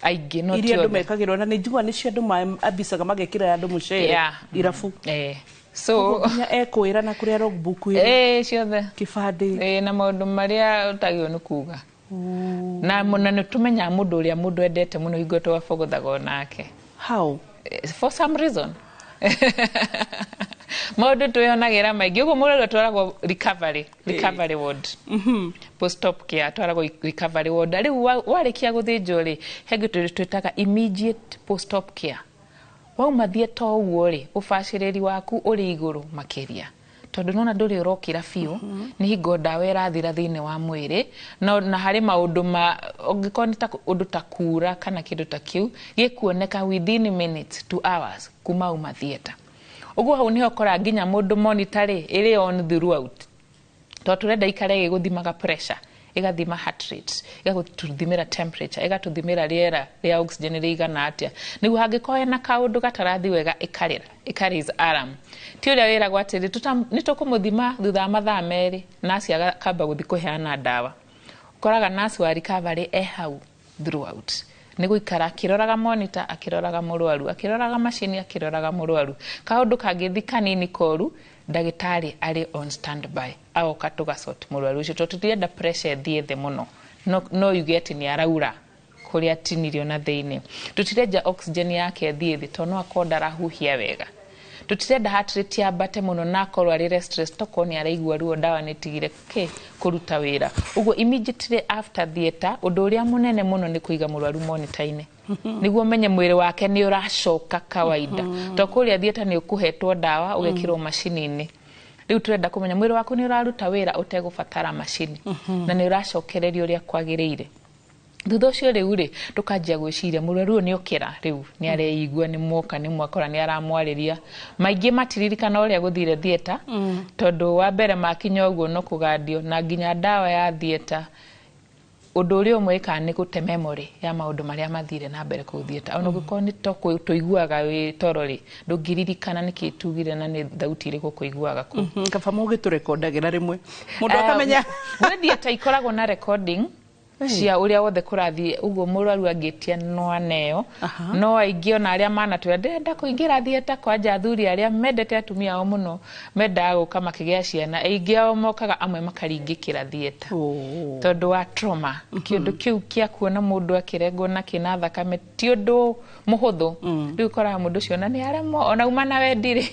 aingĩ, no iria andũ ti othe. Mekagĩrwo na nĩ njigua nĩcio andũ ambicaga magekĩra andũ mũcere irabu. So nginya ekwĩra na kũrĩa logbook ĩrĩ. Ĩ, ciothe. Kĩbandĩ. Ĩ, na maũndũ marĩa ũtagĩrĩirwo nĩ kuga. Na na nĩ tũmenyaga mũndũ ũrĩa mũndũ endete mũno hingo twabogothaga nake. How? For some reason maũndũ twĩyonagĩra maingĩ ũguo. Mũrwaru atwaragwo recovery ward, post op care, atwaragwo recovery ward. Rĩu warĩkia gũthĩnjwo rĩ, he kĩndũ twĩtaga immediate post op care. Wauma theatre ũguo rĩ, ũbacĩrĩri waku ũrĩ igũrũ makĩria, tondũ nona ndũrĩ ũrokĩra biũ, nĩ hingo ndawa ĩrathira thĩinĩ wa mwĩrĩ. No na harĩ maũndũ ma ũngĩkorwo nĩ ta ũndũ ta kura kana kĩndũ ta kĩu gĩkuoneka within minutes to hours kuma uma theatre. Ũguo hau nĩho ũkoraga nginya mũndũ monitor rĩ ĩrĩ on throughout, tondũ tũrenda ikare ĩgĩgũthimaga pressure, ĩgathima heart rate, ĩgatũthimĩra temperature, ĩgatũthimĩra rĩera rĩa oxygen rĩigana atĩa, nĩguo hangĩkorwo hena kaũndũ gatarathiĩ wega, ĩkarĩra, ĩka alarm. Ti ũrĩa wĩragwo atĩrĩ, nĩ tũkũmũthima thutha wa mathaa 2, nurse akamba gũthiĩ kũheana ndawa. Ũkoraga nurse wa recovery e hau throughout, nĩ gũikara akĩroraga monitor, akĩroraga mũrwaru, akĩroraga macini, akĩroraga mũrwaru. Kaũndũ kangĩthi kanini koru, ndagĩtarĩ arĩ on standby, agoka tũgacot mũrwaru ũcio, tondũ tũtirenda pressure ĩthiĩ thĩ mũno, no yuge atĩ nĩ araura kũrĩa atinirio na thĩinĩ. Tũtirenda oxygen yake ĩthiĩ thĩ, tondũ no akorwo ndarahuhia wega. Tũtirenda heart rate yambate mũno, na akorwo arĩ stress, tokorwo nĩ araigua ruo, ndawa nĩ tigire kĩ kũruta wĩra. Ũguo immediately after theatre, ũndũ ũrĩa mũnene mũno nĩ kũiga mũrwaru monitor-inĩ, nĩguo ũmenye mwĩrĩ wake nĩ ũracoka kawaida, to kũrĩa theatre nĩ ũkũhetwo ndawa, ũgekĩrwo macini-inĩ. Rĩu tũrenda kũmenya mwĩrĩ waku nĩ ũraruta wĩra ũtegũbatara macini, na nĩ ũracokereria ũrĩa kwagĩrĩire. Thutha ũcio rĩu rĩ, tũkanjia gwĩciria mũrwaru ũyũ nĩ okĩra, rĩu nĩ areigua, nĩ mwoka, nĩ mwakora nĩ aramwarĩria. Maingĩ matiririkana ũrĩa gũthire theatre, tondũ wa mbere makinya ũguo no kũgandio, na nginya ndawa ya theatre, ũndũ ũrĩa ũmwe ĩkaga nĩ gũte memory ya maũndũ marĩa mathire na mbere kũu theatre. Ona ũngĩkorwo nĩ to tũiguaga wĩ toro rĩ, ndũngĩririkana nĩkĩ tugire na nĩ thauti ĩrĩkũ kũiguaga kũu. Kaba mũgĩtũrekondagĩra rĩmwe, mũndũ akamenya. Gwĩ theatre ikoragwo na recording cia ũrĩa wothe kũrathiĩ. Ũguo mũrwaru angĩtia no aneo. No aingĩ ona arĩa manatwĩra, "Ndĩrenda kũingĩra theatre," kwanja athuri arĩa mendete atumia ao mũno, mendaga gũka makĩgĩa ciana, aingĩ ao mokaga amwe makaringĩkĩra theatre tondũ wa trauma. Kĩũndũ kĩu kĩa kuona mũndũ akĩrengwo na kĩna thakame ti ũndũ mũhũthũ. Rĩu ũkoraga mũndũ ũcio ona nĩ aremwo, ona uma na wendi-rĩ,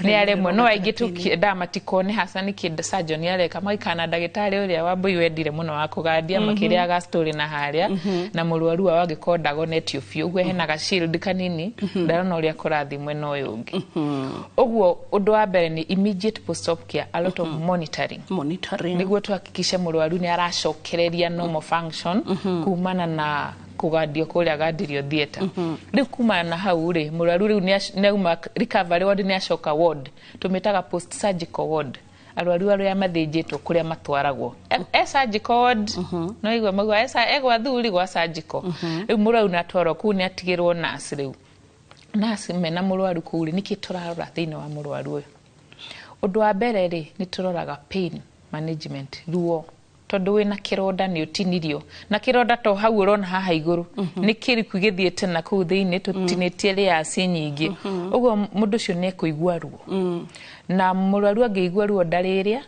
nĩ aremwo. No aingĩ tũkĩendaga matikone haca nĩkĩ surgeon areka, magaikara na ndagĩtarĩ ũrĩa Wambui wendire mũno wa kũgandia, makĩrĩaga story na harĩa na mũrwaru wao angĩkorwo ndagonetio biũ. Ũguo hena ga shield kanini, ndarona ũrĩa kũrathiĩ mwena ũyũ ũngĩ. Ũguo ũndũ wa mbere nĩ immediate post op care, a lot of monitoring. Monitoring. Nĩguo tuhakikishe mũrwaru nĩ aracokereria normal function kumana na kũgandio kũrĩa agandirio theatre. Rĩu kumana na hau rĩ, mũrwaru rĩu nĩ auma recovery ward, nĩ acoka ward tũmĩtaga post surgical ward, arwaru arĩa mathĩnjĩtwo kũrĩa matwaragwo e surgical ward. No igua maigua e gwa thuri gwa surgical. Rĩu mũrwaru nĩ atwarwo kũu, nĩ atigĩrwo nurse. Rĩu nurse mena mũrwaru kũu rĩ, nĩkĩ tũrarora thĩinĩ wa mũrwaru ũyũ? Ũndũ wa mbere rĩ, nĩ tũroraga pain management, ruo, tondũ wĩna kĩronda, nĩ ũtinirio na kĩronda to hau ũrona haha igũrũ, nĩ kĩriku gĩthiĩte na kũu thĩinĩ, tũtinĩtie layers nyingĩ. Ũguo mũndũ ũcio nĩ ekũigua ruo, na mũrwaru angĩigua ruo ndarĩrĩa,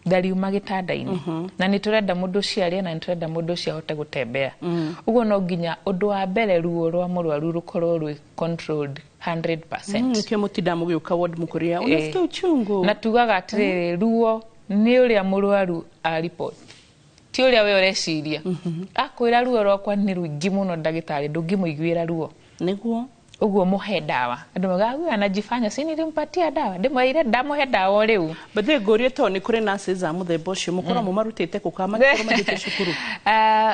ndariuma gĩtanda-inĩ. Na nĩ tũrenda mũndũ ũcio arĩe, na nĩ tũrenda mũndũ ũcio ahote gũtembea. Ũguo no nginya ũndũ wa mbere ruo rwa mũrwaru rũkorwo rwĩ controlled 100%. Nĩkĩo mũtindaga mũgĩũka ward mũkũrĩa, "Unasikia uchungu?" Na tugaga atĩrĩrĩ, ruo Nĩ ũrĩa mũrwaru a report, ti ũrĩa we ũreciria. Akwĩra ruo rwakwa nĩ rũingĩ mũno ndagĩtarĩ, ndũngĩmũiguĩra ruo. Nĩguo. Ũguo mũhe ndawa. Andũ maugaga huyu anajifanya, si nilimpatia dawa, ndĩmwĩrire ndamũhe ndawa o rĩu. But ngũrie, tondũ nĩ kũrĩ nurses a mũthemba ũcio, mũkorwo mũmarutĩte kũ kana makorwo mathiĩte cukuru?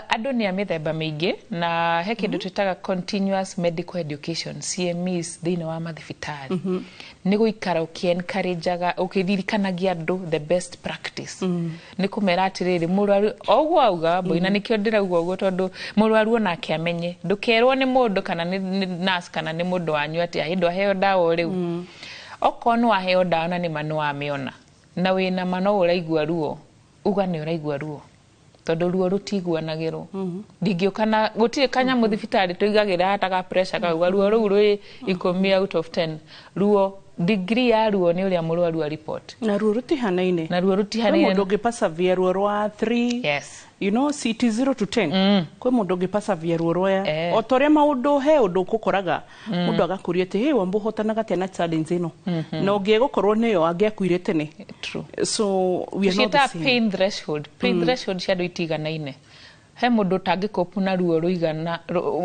Andũ nĩ a mĩthemba mĩingĩ, na he kĩndũ twĩtaga continuous medical education, CMEs, thĩinĩ wa mathibitarĩ. Nĩ gũikara ũkĩ-encourageaga, ũkĩririkanagia andũ the best practice. Nĩ kũmera atĩrĩrĩ, mũrwaru o ũguo auga Wambũi, na nĩkĩo ndĩrauga ũguo, tondũ mũrwaru onake amenye, ndũkerwo nĩ mũndũ kana nĩ nurse kana nĩ mũndũ wanyu atĩ ahĩ ndwaheo ndawa o rĩu. Okorwo nĩ waheo ndawa na nĩma nĩ wamĩona na wĩna ma no ũraigua ruo, uga nĩ ũraigua ruo, tondũ ruo rũtiguanagĩrwo. Ndingĩũka na gũtirĩ kanyamũ thibitarĩ tũigagĩra hata ga pressure kauga ruo rũu rwĩ 10 out of 10. Ruo, degree ya ruo nĩ ũrĩa mũrwaru a report. Na ruo rũtihanaine. Na ruo Kwĩ rũtihanaine. mũndũ ũngĩ-persevere ruo rwa 3, CT 0 to 10. Kwĩ mũndũ ũngĩ-persevere ruo rwa o ta ũrĩa maũndũ, he ũndũ ũkũkoraga mũndũ agakũria atĩ, "Hey, Wambo, ũhotanaga atĩa na challenge ĩno?" Na ũngĩ gũkorwo nĩyo angĩakuire tene. True. So we are not the Ciĩtaga same. pain threshold. Pain threshold cia andũ itiganaine. He mũndũ ũtangĩkopu na ruo rũigana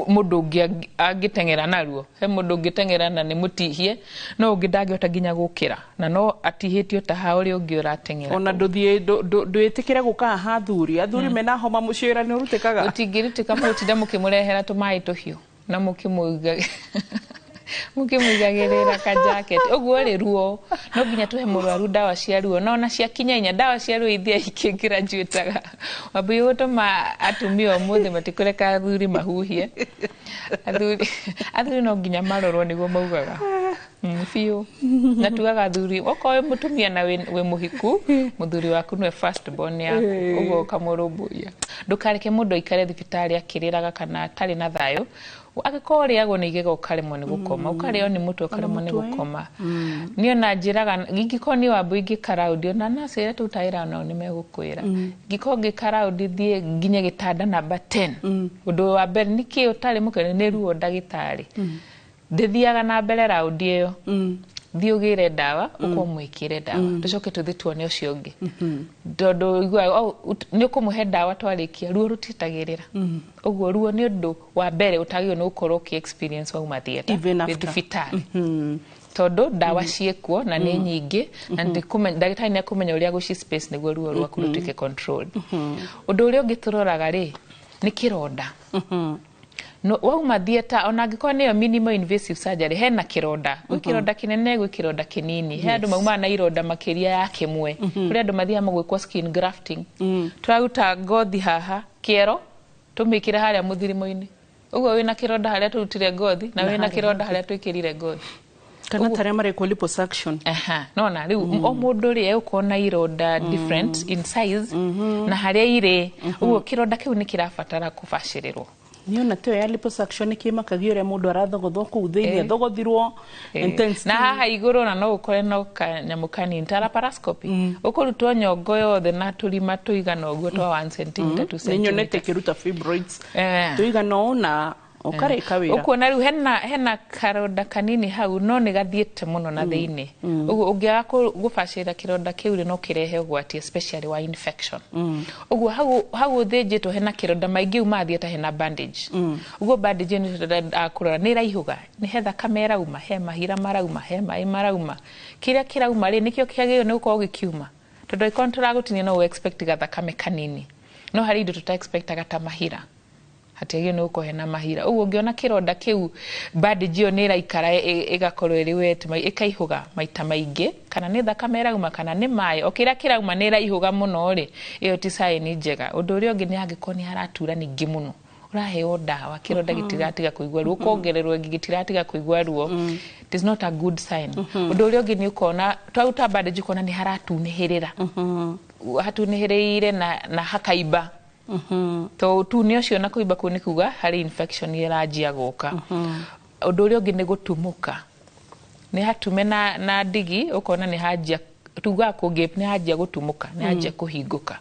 mũndũ ũngĩ angĩteng'era naruo. He mũndũ ũngĩteng'era na nĩ mũtihie, no ũngĩ ndangĩhota nginya gũkĩra na no atihĩtio ta ha ũrĩa ũngĩ ũrateng'era. Ona ndũthiĩ ndwĩtĩkĩre gũka haha, athuri mena homa mũciĩ, wĩra nĩ ũrutĩkaga. Gũtingĩrutĩka, mũgũtinda mũkĩmũrehera tũmaĩ tũhiũ na mũkĩmũigagĩrĩra kajaket ũguo rĩ. Ruo no nginya tũhe mũrwaru ndawa cia ruo, no ona ciakinya 4, ndawa cia ruo ithiaga ikĩgraduataga. Wambui, gũtũma atumia ũmũthĩ matikũreka athuri mahuhie. Athuri no nginya marorwo nĩguo maugaga biũ. Na tugaga athuri, okorwo wĩ mũtumia na wĩ mũhiku, mũthuri waku nĩwe first born yaku, ũguo ũkamũrũmbũiya. Ndũkareke mũndũ aikare thibitarĩ akĩrĩraga kana atarĩ na thayũ. Angĩkorwo ũrĩagwo nĩ igego ũkaremwo nĩ gũkoma, ũkarĩo nĩ mũtwe ũkaremwo nĩ mũtwe. gũkoma, niĩ ona njĩraga ingĩkorwo niĩ Wambui ngĩka raundi, ona naci ĩrĩa tũrutaga wĩra nao nĩ megũkwĩra, ingĩkorwo ngĩka raundi thiĩ nginye gĩtanda namba 10, ũndũ wa mbere, nĩkĩ ũtarĩ mũkenu? Nĩ ruo ndagĩtarĩ. Ndĩthiaga na mbere raundi ĩyo, thiĩ ũgĩre ndawa, ũkorwo mwĩkĩre ndawa, tũcoke tũthiĩ tuone ũcio ũngĩ, tondũ ũiguaga, oh, nĩ ũkũmũhe ndawa, twarĩkia ruo rũtitagĩrĩra. Ũguo ruo nĩ ũndũ wa mbere ũtagĩrĩirwo nĩ gũkorwo ũkĩ experience wauma theatre Even wĩ after. thibitarĩ, tondũ ndawa ciĩkuo na nĩ nyingĩ na ndagĩtarĩ nĩ akũmenya ũrĩa gũci space nĩguo ruo rwaku rũtuĩke controlled. Ũndũ ũrĩa ũngĩ tũroraga rĩ, nĩ kĩronda. No, wauma theatre, ona angĩkorwo nĩyo minimal invasive surgery, hena kĩronda. Gwĩ kĩronda kĩnene, gwĩ kĩronda kĩnini. He andũ maumaga na ironda makĩria ya kĩmwe. Kũrĩ andũ mathiaga magwĩkwo skin grafting, tũraruta ngothi haha kĩero tũmĩkĩre harĩa mũthirimo-inĩ. Ũguo wĩna kĩronda harĩa tũrutire ngothi na Na wĩna harĩa kĩronda harĩa twĩkĩrire ngothi. Kana tarĩa marekwo liposuction. Aha, nona rĩu o mũndũ rĩ egũkorwo na ironda different in size na harĩa irĩ. Ũguo kĩronda kĩu nĩ kĩrabatara kũbacĩrĩrwo. Niona tĩyo ya liposuction nĩ kĩmakagia ũrĩa mũndũ arathogothwo kũu thĩinĩ, athogothirwo intense. Na haha igũrũ na no ũkore no kanyamũ kanini ta laparoscopy, ũkũrutwo nyongo yothe na tũrima tũigana ũguo twa 1 cm, 2 Nĩ nyonete cm. ĩkĩruta fibroids tũigana ũna, ũkarĩka wĩra. Ũkuona rĩu hena karonda kanini hau, no nĩ gathiĩte mũno na thĩinĩ. Ũguo ũngĩaga gũbacĩrĩra kĩronda kĩu rĩ, no kĩrehe ũgwati, especially wa infection. Ũguo hau ũthĩnjĩtwo hena kĩronda, maingĩ umaga theatre hena bandage. Ũguo bandage ĩyo nĩ tũrenda kũrora nĩ ĩraihũga, nĩ he thakame ĩrauma, he mahira marauma, he maĩ marauma. Kĩrĩa kĩrauma rĩ, nĩkĩo kĩagĩrĩirwo nĩ gũkorwo gĩkiuma, tondũ angĩkorwo nĩ tũragũtinia no ũ expect gathakame kanini, no harĩ indo tũta expectaga ta mahira, hatiagĩrĩirwo nĩ gũkorwo hena mahira. Ũguo ũngĩona kĩronda kĩu, bandage ĩyo nĩ ĩraikara ĩgakorwo ĩrĩ wet, ĩkaihũga maita maingĩ, kana nĩ thakame ĩrauma kana nĩ maĩ, o kĩrĩa kĩrauma nĩ ĩraihũga mũno rĩ, ĩyo ti sign njega. Ũndũ ũrĩa ũngĩ nĩ angĩkorwo nĩ haratura ningĩ mũno, ũraheo ndawa, kĩronda gĩtiratiga kũigua ruo, ũkongererwo ĩngĩ, gĩtiratiga kũigua ruo, it is not a good sign. Ũndũ ũrĩa ũngĩ nĩ ũkona twaruta bandage, ũkona nĩ haratunĩhĩrĩra, hatunĩhĩrĩire na hakaimba. To ũtune ũcio na kũimba kũu nĩ kuga harĩ infection ĩranjia gũka. Ũndũ ũrĩa ũngĩ nĩ gũtumũka, nĩ hatume na ndigi, ũkona nĩ hanjia Tugaga kũ gape nĩ hanjia gũtumũka, nĩ hanjia kũhingũka.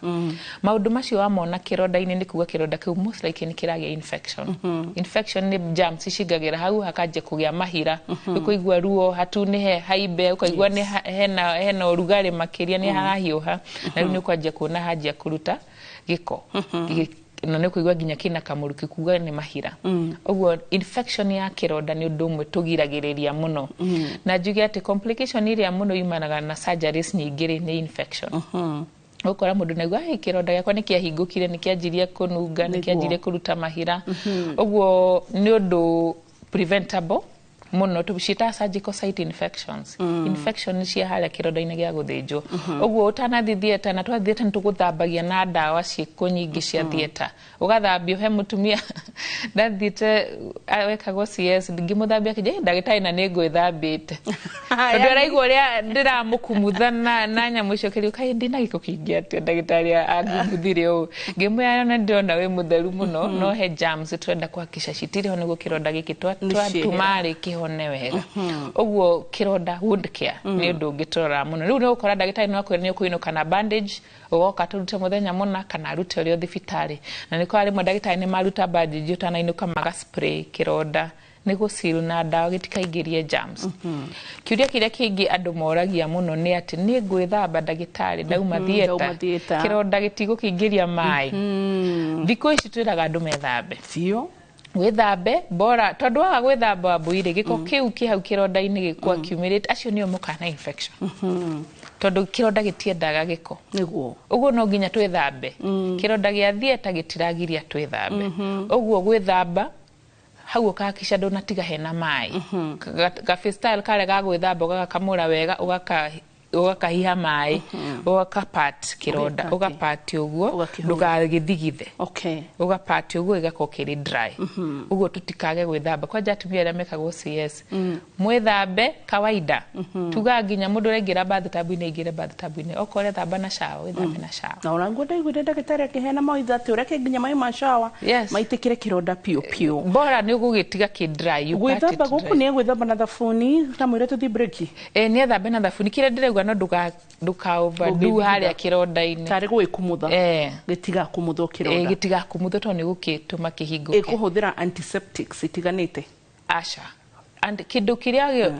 Maũndũ macio wamona kĩronda-inĩ nĩ kuga kĩronda kĩu most likely nĩ kĩragĩa infection. Infection nĩ germs cingagĩra hau, hakanjia kũgĩa mahira, ũkũigua ruo hatunĩhe, haimbe, ũkaigua nĩ hena ũrugarĩ makĩria, nĩ harahiũha, na rĩu nĩ ũkwanjia kuona hanjia kũruta gĩko. Na nĩ ũkũigua nginya kĩna kamũrukĩ, kuga nĩ mahira. Ũguo infection ya kĩronda nĩ ũndũ ũmwe tũgiragĩrĩria mũno. Na njuge atĩ complication ĩrĩa mũno yumanaga na surgeries nyingĩ rĩ, nĩ infection. Ũkora mũndũ naigua, "Ai, kĩronda gĩakwa nĩ kĩahingũkire, nĩ kĩanjirie kũnunga, nĩ kĩanjirie kũruta mahira." Ũguo nĩ ũndũ preventable mũno, tũciĩtaga surgical site infections. Infection cia harĩa kĩronda-inĩ gĩa gũthĩnjwo. Ũguo ũtanathiĩ theatre, na twathiĩ theatre nĩ tũgũthambagia na ndawa ciĩko nyingĩ cia theatre, ũgathambio. He mũtumia ndathiĩte wekagwo CS, ngĩmũthambia akĩnjĩra, "Ĩ, ndagĩtarĩ, na nĩ ngwĩthambĩte," tondũ araigua ũrĩa ndĩramũkumutha na nyamũ icio kĩrio, "Kaĩ ndĩna gĩko kĩingĩ atĩa ndagĩtarĩ angĩmuthire ũũ?" Ngĩmwĩra, "Ona ndĩrona wĩ mũtheru mũno, no he germs tũrenda kũhakikisha citirĩ ho nĩguo kĩronda gĩkĩ twatuma rĩ kĩhone wega." Ũguo kĩronda, wound care, nĩ ũndũ ũngĩ tũroraga mũno. Rĩu nĩ ũgũkora ndagĩtarĩ no akwĩre nĩ ũkũinũka na bandage, ũgoka tũrute mũthenya mũna kana arute ũrĩ o thibitarĩ. Na nĩ kwa rĩmwe ndagĩtarĩ nĩ maruta bandage ũtanainũka, maga spray kĩronda nĩ gũciru na ndawa gĩtikaingĩrie germs. Kĩũria kĩrĩa kĩngĩ andũ moragia mũno nĩ atĩ, "Nĩ ngwĩthamba ndagĩtarĩ ndauma Ndauma theatre, theatre. kĩronda gĩtigũkĩingĩria maĩ?" Thikũ ici twĩraga andũ methambe. Biũ. Wĩthambe bora, tondũ waga gwĩthamba, wambũirĩ, gĩko kĩu kĩ hau kĩronda-inĩ gĩkwa kiumĩrĩte, acio nĩo mokaga na infection, tondũ kĩronda gĩtiendaga gĩko. Ũguo no nginya twĩthambe. Kĩronda gĩa theatre gĩtiragiria twĩthambe. Ũguo gwĩthamba hau ũkahakikisha ndũnatiga hena maĩ. Ga freestyle karĩa ga gwĩthamba, ũgagakamũra wega, ũgakahiha maĩ, ũgakapat kĩronda. Ũgapati. Ũgapati ũguo. Ũgakĩhũra. Ndũgagĩthigithe. Ũgapati ũguo ĩgakorwo kĩrĩ dry. Ũguo tũtikage gwĩthamba, kwanja atumia arĩa mekagwo CS, mwĩthambe kawaida. Tugaga nginya mũndũ ũraingĩra bathtub-inĩ aingĩre bathtub-inĩ, okorwo ũrethamba na shower, wĩthambe na shower. Na ona nguo ndaiguire ndagĩtarĩ akĩheana mawaitha atĩ ũreke nginya maĩ ma shower maitĩkĩre kĩronda piũ piũ. Bora nĩ ũgũgĩtiga kĩ dry, you pat it Gwĩthamba gũkũ dry. nĩ egwĩthamba na thabuni na mwĩre tũthiĩ break. Ĩ, nĩ ethambe na thabuni. Kĩrĩa ndĩrauga, no ndũka overdo Ũngĩthigitha. harĩa kĩronda-inĩ. Tarĩ gũgĩkumutha. Gĩtigakumuthwo kĩronda. Gĩtigakumuthwo, tondũ nĩ gũgĩtũma kĩhingũke. Ĩkũhũthĩra antiseptics itiganĩte? Aca. And kĩndũ kĩrĩa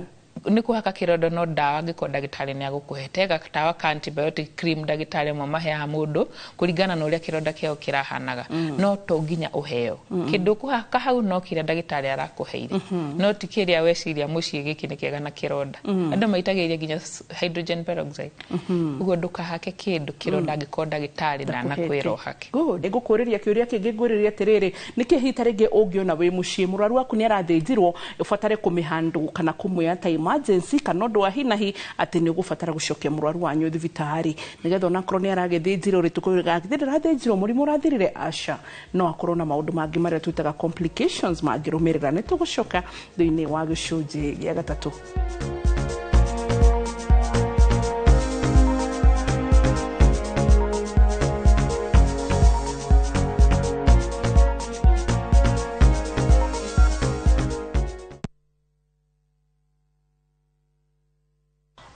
nĩ kũhaka kĩronda no ndawa, angĩkorwo ndagĩtarĩ nĩ agũkũhete gatawa ka antibiotic cream, ndagĩtarĩ amwe maheaga mũndũ kũringana na ũrĩa kĩronda kĩao kĩrahanaga. No to nginya ũheo. Kĩndũ ũkũhaka hau no kĩrĩa ndagĩtarĩ arakũheire, no ti kĩrĩa weciria mũciĩ gĩkĩ nĩ kĩega na kĩronda. Andũ maitagĩrĩria nginya hydrogen peroxide. Ũguo ndũkahake kĩndũ kĩronda angĩkorwo ndagĩtarĩ ndanakwĩra ũhake. Good. Ngũkũrĩria kĩũria kĩngĩ, ngwĩrĩria atĩrĩrĩ, nĩkĩ hihi ta rĩngĩ ũngĩona wĩ mũciĩ mũrwaru waku nĩ arathĩnjirwo, ũbatare kũmĩhandũ kana kũmwĩra ta emergency kana ũndũ wa hinahi atĩ nĩ ũgũbatara gũcokia mũrwaru wanyu thibitarĩ, nĩgetha onakorwo nĩ aragĩthĩnjirwo rĩ, tũkwĩraga ndĩrathĩnjirwo mũrimũ ũrathirire? Aca, no akorwo na maũndũ mangĩ marĩa twĩtaga complications mangĩrũmĩrĩra. Nĩ tũgũcoka thĩinĩ wa gĩcunjĩ gĩa gatatũ.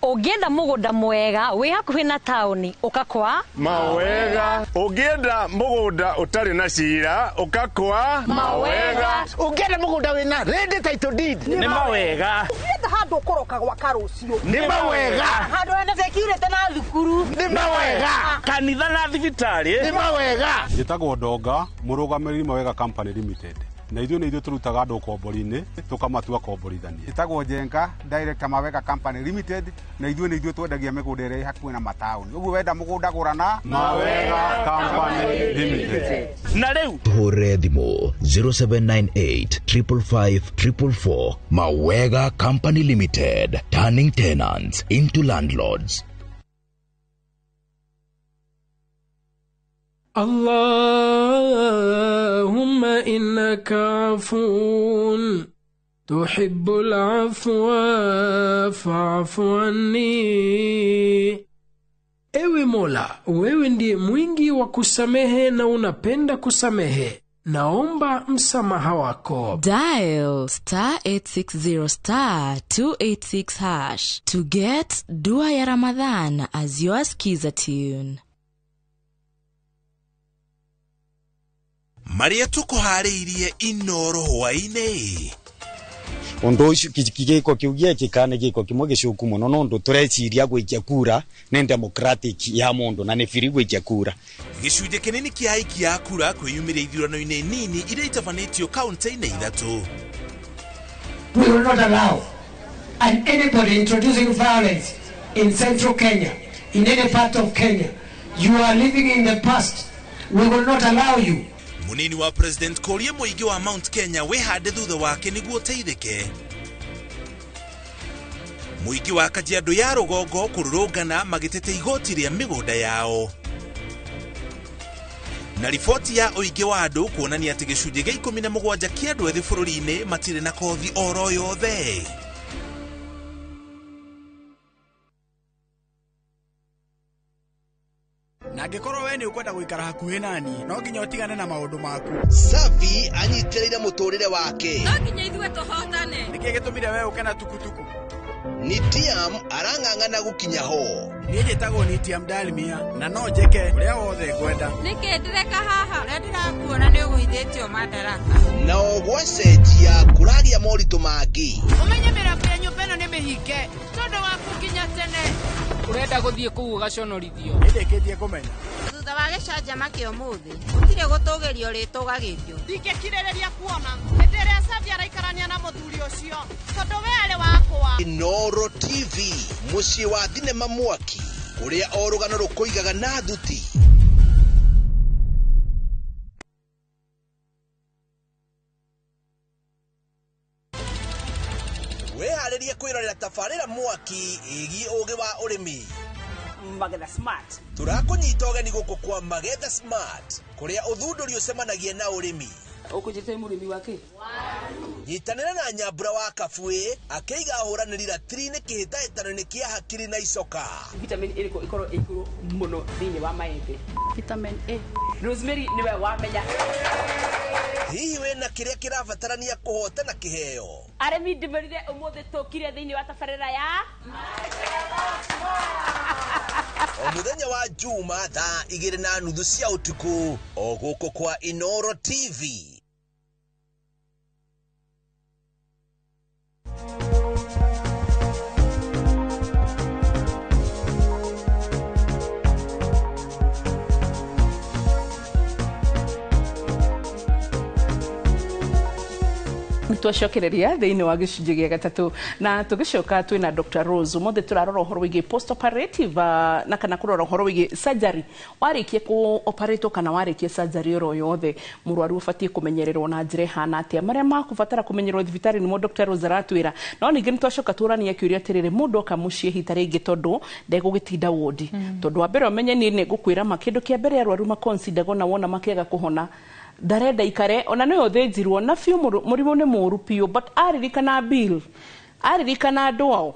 Ũngĩenda mũgũnda mwega wĩ hakuhĩ na taũni, ũka kwa Mawega. Ũngĩenda mũgũnda ũtarĩ na cira, ũka kwa Mawega. Ũngĩenda mũgũnda wĩna ready title deed, Nĩ Mawega. Ũngĩenda handũ ũkũroka gwaka rũciũ, Nĩ Mawega. Handũ hena security na thukuru, Nĩ Mawega. Kanitha na thibitarĩ, Nĩ Mawega. Njĩtagwo Ndonga, mũrũgamĩrĩri Mawega Company Limited, na ithuĩ nĩ ithuĩ tũrutaga andũ ũkombori-inĩ tũkamatua komborithania. Ĩtagwo Njenga, director Mawega Company Limited, na ithuĩ nĩ ithuĩ twendagia mĩgũnda ĩrĩa ĩ hakuhĩ na mataũni. Ũguo wenda mũgũnda, gũra na Mawega Company Limited. Na rĩu Tũhũrĩre thimũ 0798 555 444. Mawega Company Limited, turning tenants into landlords. اللهم إنك عفو تحب العفو فاعف عني. Ewe Mola, wewe ndiye mwingi wa kusamehe na unapenda kusamehe. Naomba msamaha wako. Dial star 860 star 286 hash to get Dua ya Ramadhan as your skiza tune. Maria tukuharĩirie Inoro hwaĩ-inĩ. Undu ucio giko kiu giekika ni giko kimwe gicuku muno nundu tureciria gwikia kura ni democratic ya mundu na ni free gwikia kura. Gĩcunjĩ kĩnini kĩa aikia a kura kwĩyumĩria ithurano-inĩ nini iria itabanĩtio kaunti-inĩ ithatũ. We will not allow and anybody introducing violence in central Kenya, in any part of Kenya, you are living in the past. We will not allow you. Munini wa President kũria mũingĩ wa Mount Kenya wĩhande thutha wake nĩguo ũteithĩke. Mũingĩ wa Kajiado ya rũgongo kũrũrũngana magĩtete igoti rĩa mĩgũnda yao. Na riboti ya ũingĩ wa andũ kuonania atĩ gĩcunjĩ gĩa 17 kĩa andũ ethĩ bũrũri-inĩ matirĩ na kothi oro yothe. Na angĩkorwo we nĩ ũkwenda gũikara hakuhĩ nani no nginya ũtigane na maũndũ maku. Safi anyitĩrĩire mũtũrĩre wake. No nginya ithuĩ tũhotane. Nĩkĩ gĩtũmire we ũke na tukutuku? Nitiam arang'ang'ana gũkinya ho. Niĩ njĩtagwo Nitiam Dalmia na no njĩke ũrĩa wothe ngwenda. Nĩkĩ ndĩreka haha? Ũrĩa ndĩrakuona nĩ ũgũithĩtio madaraka. Nao gwacenjia kũragĩa moritũ mangĩ. Ũmenye mĩrango ya nyũmba ĩno nĩ mĩhinge tondũ waku nginya tene. Urenda guthie kuu ugaconorithio. Nĩndĩkĩtie kũmenya. Thutha wa gĩcanjama kĩa ũmũthĩ gũtirĩ gũtũgĩrio rĩtũgagĩrio. Ndingĩkirĩrĩria kuona hĩndĩ ĩrĩa Safi araikarania na mũthuri ũcio tondũ we arĩ wakwa. Inooro TV, mũciĩ wa thinema mwaki ũrĩa o rũgano rũkũigaga na thuti. Wĩharĩrie kwĩrorera tabarĩra mwaki ĩgiĩ ũgĩ wa ũrĩmi. Magetha Smart. Tũrakũnyita ũgeni gũkũ kwa Magetha Smart kũrĩa ũthundũri ũcemanagia na ũrĩmi. Ũkũnjĩte mũrĩmi wake? Nyitanĩra na Nyambura wa Kabuĩ akĩiga ahũranĩri ratiri-inĩ kĩhĩtahĩtano-inĩ kĩa hakiri na icoka. Vitamin ĩrĩkũ ĩkorwo ĩ igũrũ mũno thĩinĩ wa maembe? Vitamin A. Rosemary nĩwe wamenya. Hihi wĩna kĩrĩa kĩrabatarania kũhotana kĩheo? Arĩmi ndĩmerire ũmũthĩ tũkire thĩinĩ wa tabarĩra ya O mũthenya wa Juma thaa 2:30 cia ũtukũ o gũkũ kwa Inooro TV. Twacokereria thĩinĩ wa gĩcunjĩ gĩa gatatũ na tũgĩcoka twĩna Dr. Rose. Ũmũthĩ tũrarora ũhoro wĩgiĩ post operative na kana kũrora ũhoro wĩgiĩ surgery. Warĩkia kũ operate kana warĩkia surgery oro yothe mũrwaru ũbatiĩ kũmenyererwo na njĩra ĩhana atĩa, marĩa makũbatara kũmenyererwo thibitarĩ nĩmo Dr. Rose aratwĩra. No ningĩ nĩtwacoka tũrania kĩũria atĩrĩrĩ, mũndũ oka mũciĩ hita rĩngĩ tondũ ndegũgĩtinda wodi, tondũ wa mbere ũmenye niĩ nĩngũkwĩra ma kĩndũ kĩa mbere arwaru maconsideragwo na wona makĩaga kũhona ndarenda ikare ona nĩwe ũthĩnjirwo na biũ mũrimũ nĩ mũũru biũ, but aririkana bill, aririkana andũ ao,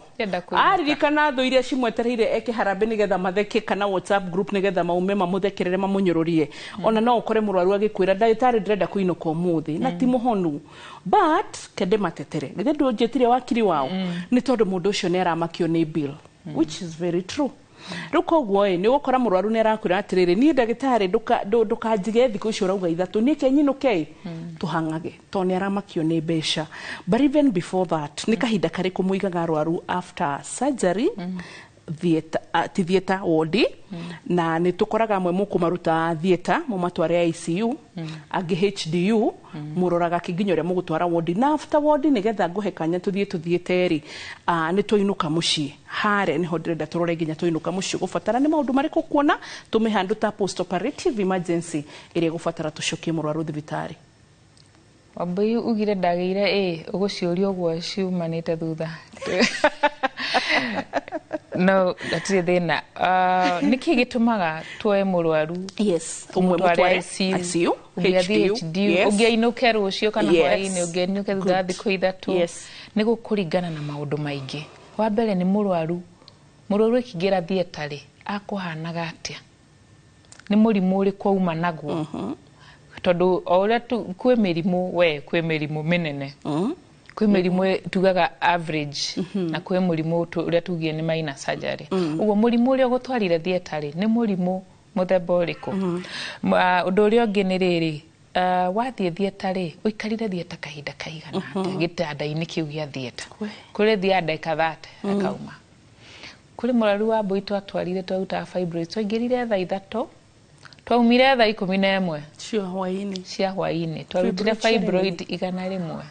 aririkana thũ iria cimwetereire eke harambĩ nĩgetha matheke kana WhatsApp group nĩgetha maume mamũthekerere mamũnyũrũrie. Ona no ũkore mũrwaru agĩkwĩra ndagĩtarĩ ndĩrenda kũinũka ũmũthĩ na ti mũhonu, but kende matetere githĩ ndũnjĩtire wakiri wao nĩ tondũ mũndũ ũcio nĩ aramakio nĩ bill, which is very true. Rĩu koguo ĩ nĩ ũgũkora mũrwaru nĩ arakwĩra atĩrĩrĩ, niĩ ndagĩtarĩ ndũkanjige thikũ icio ũrauga ithatũ, niĩ ke nyinũke tũhang'age tondũ nĩ aramakio nĩ mbeca. But even before that, nĩ kahinda karĩkũ mũigaga arwaru after surgery theatre, ti theatre wodi, na nĩ tũkoraga amwe mũkũmaruta theatre mũmatware ICU, angĩ HDU, mũroraga kĩnginya ũrĩa mũgũtwara wodi, na after wodi nĩgetha ngũhe kanya tũthiĩ tũthiĩte rĩ, nĩ twainũka mũciĩ. Harĩa nĩho ndĩrenda tũrore nginya twainũka mũciĩ gũbatara nĩ maũndũ marĩkũ kuona tũmĩhandũ ta post operative emergency ĩrĩa ĩgũbatara tũcokie mũrwaru thibitarĩ. Wambui ugire ndagĩire ĩ ũgũciũria ũguo ciumanĩte thutha. No gatirĩ thĩna. Nĩkĩ gĩtũmaga tuoe mũrwaru? Yes, ũmwe mũtware ICU, HDU, ũngĩ ainũke rũciũ kana hwaĩ-inĩ, ũngĩ ainũke thutha wa thikũ ithatũ. Nĩ gũkũringana na maũndũ maingĩ. Wa mbere nĩ mũrwaru. Mũrwaru akĩingĩra theatre rĩ, akũhanaga atĩa? Nĩ mũrimũ ũrĩkũ auma naguo? Tondũ o ũrĩa kwĩ mĩrimũ, we kwĩ mĩrimũ mĩnene, kwĩ mĩrimũ tugaga average, na kwĩ mũrimũ ũrĩa tugie nĩ minor surgery. Ũguo mũrimũ ũrĩa ũgũtwarire theatre rĩ, nĩ mũrimũ mũthemba ũrĩkũ? Ũndũ ũrĩa ũngĩ nĩ rĩrĩ, wathiĩ theatre rĩ, ũikarire theatre kahinda kaigana atĩa gĩtanda-inĩ kĩu gĩa theatre? Kũrĩ thiaga ndagĩka 30 akauma. Kũrĩ mũrwaru wa mbũi twatwarire, twarutaga fibroids, twaingĩrire thaa 3, twaumire thaa 11 cia hwaĩ-inĩ. Cia hwaĩ-inĩ. Twarutire Fibroid fibroid 100.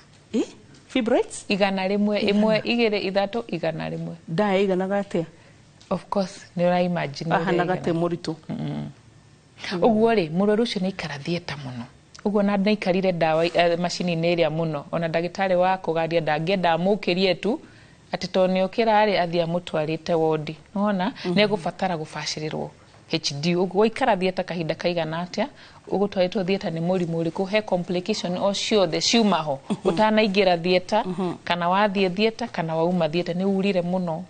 Fibroids? 100, 1, 2, 3, 100. Ndaa ĩiganaga atĩa? Of course nĩ ũra imagine ũrĩa Ahanaga ĩigana. te mũritũ. Ũguo rĩ, mũrwaru ũcio nĩ aikara theatre mũno ũguo, na nĩaikarire ndawa macini-inĩ ĩrĩa mũno, ona ndagĩtarĩ wa kũgaria ndangĩenda amũkĩrie tu atĩ tondũ nĩ okĩra rĩ, athiĩ amũtwarĩte wodi, nĩwona nĩ egũbatara gũbacĩrĩrwo HD. Ũguo waikara theatre kahinda kaigana atĩa, ũgũtwarĩtwo theatre nĩ mũrimũ ũrĩkũ, he complication o ciothe ciuma ho ũtanaingĩra theatre, kana wathiĩ theatre, kana wauma theatre, nĩ urire mũno.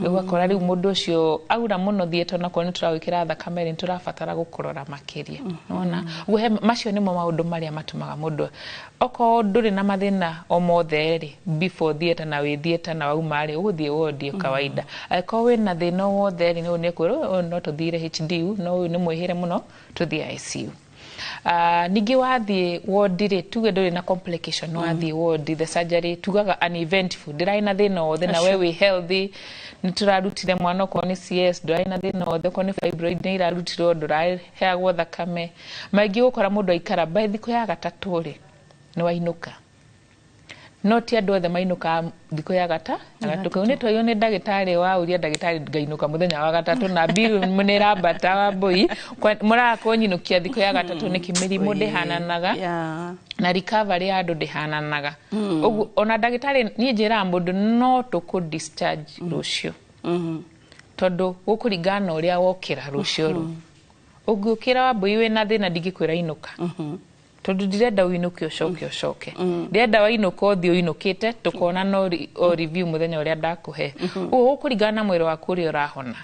Rĩu ũgakora rĩu mũndũ ũcio aura mũno theatre, onakorwo nĩ tũragwĩkĩra thakame rĩ, nĩ tũrabatara gũkũrora makĩria, nĩwona. Ũguo he macio nĩmo maũndũ marĩa matũmaga mũndũ, okorwo ndũrĩ na mathĩna o mothe rĩ before theatre, na wĩ theatre na wauma rĩ, ũgũthiĩ wodi o kawaida. Angĩkorwo wĩna thĩna o wothe rĩ, nĩ nĩekwĩrwo ũyũ no tũthire HDU, no ũyũ nĩ mwĩhĩre mũno, tũthiĩ ICU. Ningĩ wathiĩ wodi rĩ, tuge ndũrĩ na complication, wathiĩ wodi, the surgery tugaga uneventful, ndĩrarĩ na thĩna wothe, na we wĩ healthy, nĩ tũrarutire mwana okorwo nĩ CS, ndũrarĩ na thĩna wothe, okorwo nĩ fibroid nĩ irarutirwo, ndũraheagwo thakame maingĩ, gũkora mũndũ aikara by thikũ ya gatatũ rĩ, nĩ wainũka. No ti andũ othe mainũkaga thikũ ya gatatũ. Kau nĩ twaiywo nĩ ndagĩtarĩ wa ũria ndagĩtarĩ, ngainũka mũthenya wa gatatũ na bill nĩ ĩrambata wa mbũi, mũraga kũnyinũkia thikũ ya gatatũ nĩkĩ? Mĩrimũ ndĩhananaga na recovery ya andũ ndĩhananaga. Ũguo ona ndagĩtarĩ niĩ njĩraga mũndũ no tũkũ discharge rũciũ, tondũ gũkũringana na ũrĩa wokĩra rũciũ rũ. Ũngĩũkĩra wa mbũi wĩna thĩna, ndingĩkwĩra inũka, tondũ ndirenda ũinũke ũcoke ũcoke, ndĩrenda wainũka ũthiĩ ũinũkĩte, tũkona no o review mũthenya ũrĩa ndakũhe. Ũguo gũkũringana na mwĩrĩ waku ũrĩa ũrahona.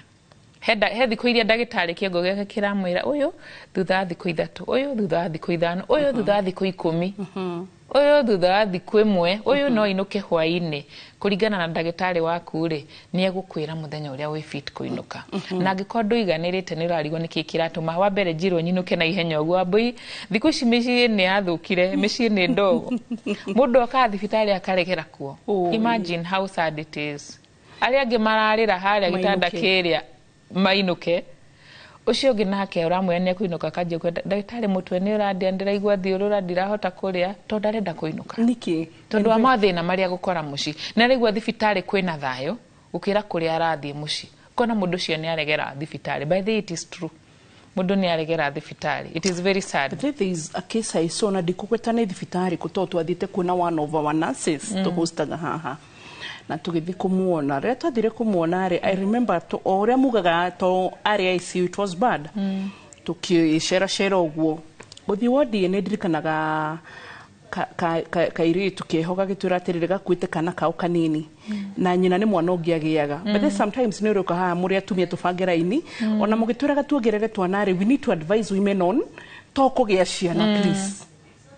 He thikũ iria ndagĩtarĩ kĩongo gĩake kĩramwĩra ũyũ thutha wa thikũ 3, ũyũ thutha wa thikũ 5, ũyũ thutha wa thikũ 10, ũyũ thutha wa thikũ 1, ũyũ no ainũke hwaĩ-inĩ. Kũringana na ndagĩtarĩ waku rĩ, nĩ egũkwĩra mũthenya ũrĩa wĩ fit kũinũka. Na angĩkorwo ndũiganĩrĩte, nĩ ũrarigwo nĩkĩ kĩratũma wa mbere njirwo nyinũke na ihenya ũguo, wambũi, thikũ ici mĩciĩ nĩ yathũkire, mĩciĩ nĩ ndogo, mũndũ okaga thibitarĩ akaregera kuo. Imagine how sad it is, arĩa angĩ mararĩra harĩa gĩtanda Mainũke. kĩrĩa mainũke, ũcio ũngĩ nake ũramwĩra nĩ ekũinũka, akanjia kwenda ndagĩtarĩ, mũtwe nĩ ũrandĩa, ndĩraigua thiũrũra, ndirahota kũrĩa, tondũ ndarenda kũinũka. Nĩkĩ? Tondũ wa mathĩna marĩa gũkora mũciĩ, nĩ araigua thibitarĩ kwĩna thayũ gũkĩra kũrĩa arathiĩ mũciĩ. Kona mũndũ ũcio nĩ aregera thibitarĩ. By the way, it is true, mũndũ nĩ aregera thibitarĩ. It is very sad. But there is a case I saw, na ndikũgweta nĩ thibitarĩ kũ, tondũ twathiĩte kuona one of our nurses tũhostaga haha, na tũgĩthiĩ kũmuona. Rĩrĩa twathire kũmuona rĩ, I remember o ũrĩa mugaga to arĩ ICU, it was bad. Tũkĩceracera ũguo gũthiĩ wodi, nĩ ndirikanaga kairĩtu keho gagĩtwĩra atĩrĩrĩ, gakuĩte kana kao kanini na nyina nĩ mwana ũngĩ agĩaga. But then sometimes nĩ ũrĩũka haha mũrĩ atumia tũbange raini, ona mũgĩtwĩraga tuongerere twana rĩ, we need to advise women on to kũgĩa ciana. Please,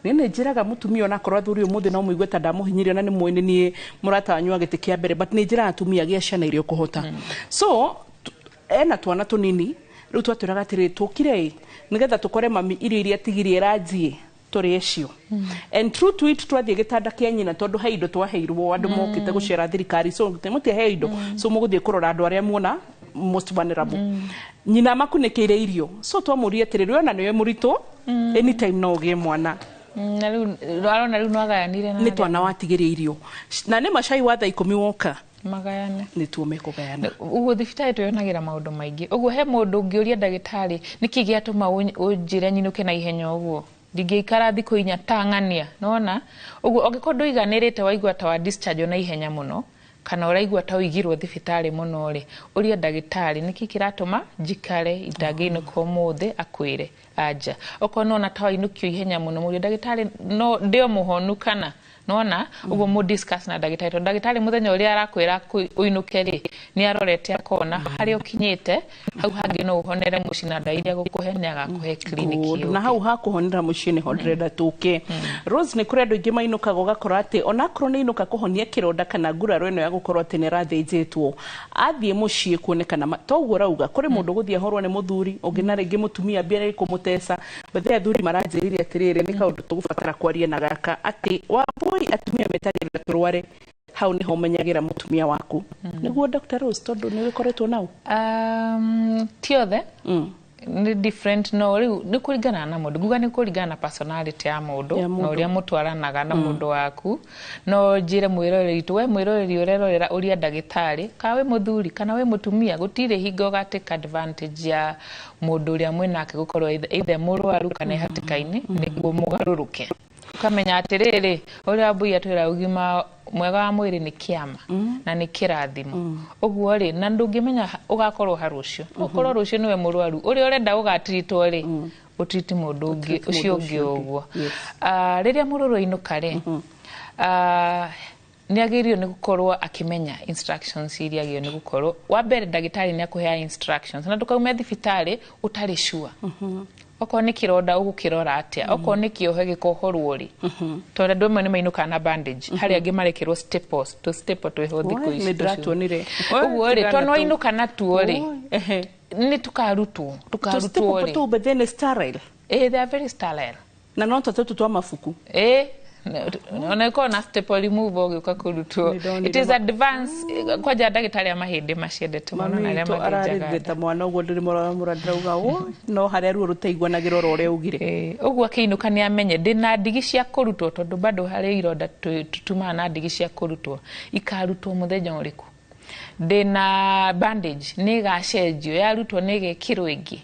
nĩ nĩ njĩraga mũtumia, onakorwo athuri ũmũthĩ no mũigue ta ndamũhinyĩria, na nĩ mũĩ nĩ niĩ mũrata wanyu wa gĩtĩ kĩa mbere, but nĩ njĩraga atumia gĩa ciana iria ũkũhota. So ena twana tũnini, rĩu twatwĩraga atĩrĩrĩ, tũkire ĩ nĩgetha tũkore mami irio iria atigirie ranji tũrĩe cio. And true to it, twathiĩ gĩtanda kĩa nyina, tondũ he indo twaheirwo andũ mokĩte gũcera thirikari, so mũtiaheo indo, so mũgũthiĩ kũrora andũ arĩa muona most vulnerable. Nyina makunĩkĩire irio, so twamũria atĩrĩrĩ, we ona nĩwe mũritũ, anytime no ũgĩe mwana. Na rĩu arona rĩu no agayanire na nĩ arĩa twana watigĩria irio, na nĩ macai wa thaa 10 woka magayane. Nĩ tuo mekũgayana. Ũguo thibitarĩ twĩyonagĩra maũndũ maingĩ. Ũguo he mũndũ ũngĩũria ndagĩtarĩ, nĩkĩ gĩatũma ũnjĩre nyinũke na ihenya ũguo, ndingĩikara thikũ 4 ta ng'ania? Nona ũguo angĩkorwo ndũiganĩrĩte, waigua ta wa discharge na ihenya mũno, kana ũraigua ta ũigirwo thibitarĩ mũno rĩ, ũria ndagĩtarĩ, nĩkĩ kĩratũma njikare itangĩinũka ũmũthĩ? Akwĩre anja. Okorwo nĩwona ta wainũkio ihenya mũno, mũrie ndagĩtarĩ, no ndĩo mũhonu kana Nona ũguo mũ discuss na ndagĩtarĩ, tondũ ndagĩtarĩ mũthenya ũrĩa arakwĩra ũinũke rĩ, nĩ arorete akona harĩa ũkinyĩte, hau hangĩ no ũhonere mũciĩ na ndawa iria gũkũhe nĩ agakũhe kiriniki. Good. Na hau hakuhonera mũciĩ nĩho ndĩrenda tũke. Rose, nĩ kũrĩ andũ aingĩ mainũkaga ũgakora atĩ onakorwo nĩ inũka kũhonia kĩronda kana nguraro ĩno ya gũkorwo atĩ nĩ arathĩnjĩtwo, athiĩ mũciĩ kuonekana toguo ũrauga kũrĩ mũndũ gũthiĩ ahorwo nĩ mũthuri ũngĩ, na rĩngĩ mũtumia ambia kũmũteca bethe. Athuri maranjĩrire atĩrĩrĩ, nĩ kaũndũ tũgũbatara kwaria na gaka atĩ wambui atumia metagĩrĩra tũrware, hau nĩho ũmenyagĩra mũtumia waku. Nĩguo Dr. Rose, tondũ nĩ ũgĩkoretwo nau? Ti othe, nĩ different, no rĩu nĩ kũringana na mũndũ, nguga nĩ kũringana na personality ya mũndũ Ya na mũndũ. Ũrĩa mũtwaranaga na mũndũ waku. No njĩre mwĩroreri witũ, we mwĩroreri ũrerorera ũria ndagĩtarĩ, kana wĩ mũthuri kana wĩ mũtumia, gũtirĩ hingo ũgatake advantage ya mũndũ ũrĩa mwĩnake gũkorwo either mũrwaru kana hatĩka-inĩ nĩguo mũgarũrũke. Ũkamenya atĩrĩrĩ, ũrĩa mbui atwĩra, ũgima mwega wa mwĩrĩ nĩ kĩama na nĩ kĩrathimo. Ũguo rĩ, na ndũngĩmenya ũgakorwo ha rũciũ. Ũkorwo rũciũ nĩwe mũrwaru ũrĩa ũrenda ũgatiritwo rĩ, ũtiriti mũndũ ũngĩ Ũtiriti ũcio mũndũ ũngĩ. Ũcio ũngĩ. Ũguo rĩrĩa mũrwaru ainũka rĩ, nĩ agĩrĩirwo nĩ gũkorwo akĩmenya instructions iria agĩrĩirwo nĩ gũkorwo. Wa mbere, ndagĩtarĩ nĩ akũheaga instructions na ndũkaume thibitarĩ ũtarĩ sure. Okorwo nĩ kĩronda ũgũkĩrora atĩa, okorwo nĩ kĩohe gĩkohorwo rĩ, tondũ andũ amwe nĩ mainũkaga na bandage, harĩ angĩ marekĩrwo staples, tũ staple twĩho thikũ Oi, ici. nĩ ndĩratuonire. Ũguo rĩ, tondũ wainũka natuo rĩ, Oi, ehe. nĩ tũkarutwo tũkarutwo rĩ. Tũ bethe nĩ sterile? Eh, they are very sterile. Na no tũtũ twa mabuku? Eh, ona ĩkorwo na staple remover ũgĩũka kũrutwo. Nĩndonire. It is advance kwanja ndagĩtarĩ a mahĩndĩ maciendete mũno na arĩa Mami witũ mathĩnjaga. ararĩrire ta mwana ũguo, ndĩrĩmũramũra ndĩrauga "Oi," no harĩa ruo rũtaiguanagĩra oro ũrĩa ugire. Ũguo akĩinũka nĩ amenye ndĩna ndigi cia kũrutwo, tondũ bado harĩ ironda tũtumaga na ndigi cia kũrutwo, ikarutwo mũthenya ũrĩkũ, ndĩna bandage nĩ ĩgacenjio, yarutwo nĩ ĩgekĩrwo ĩngĩ,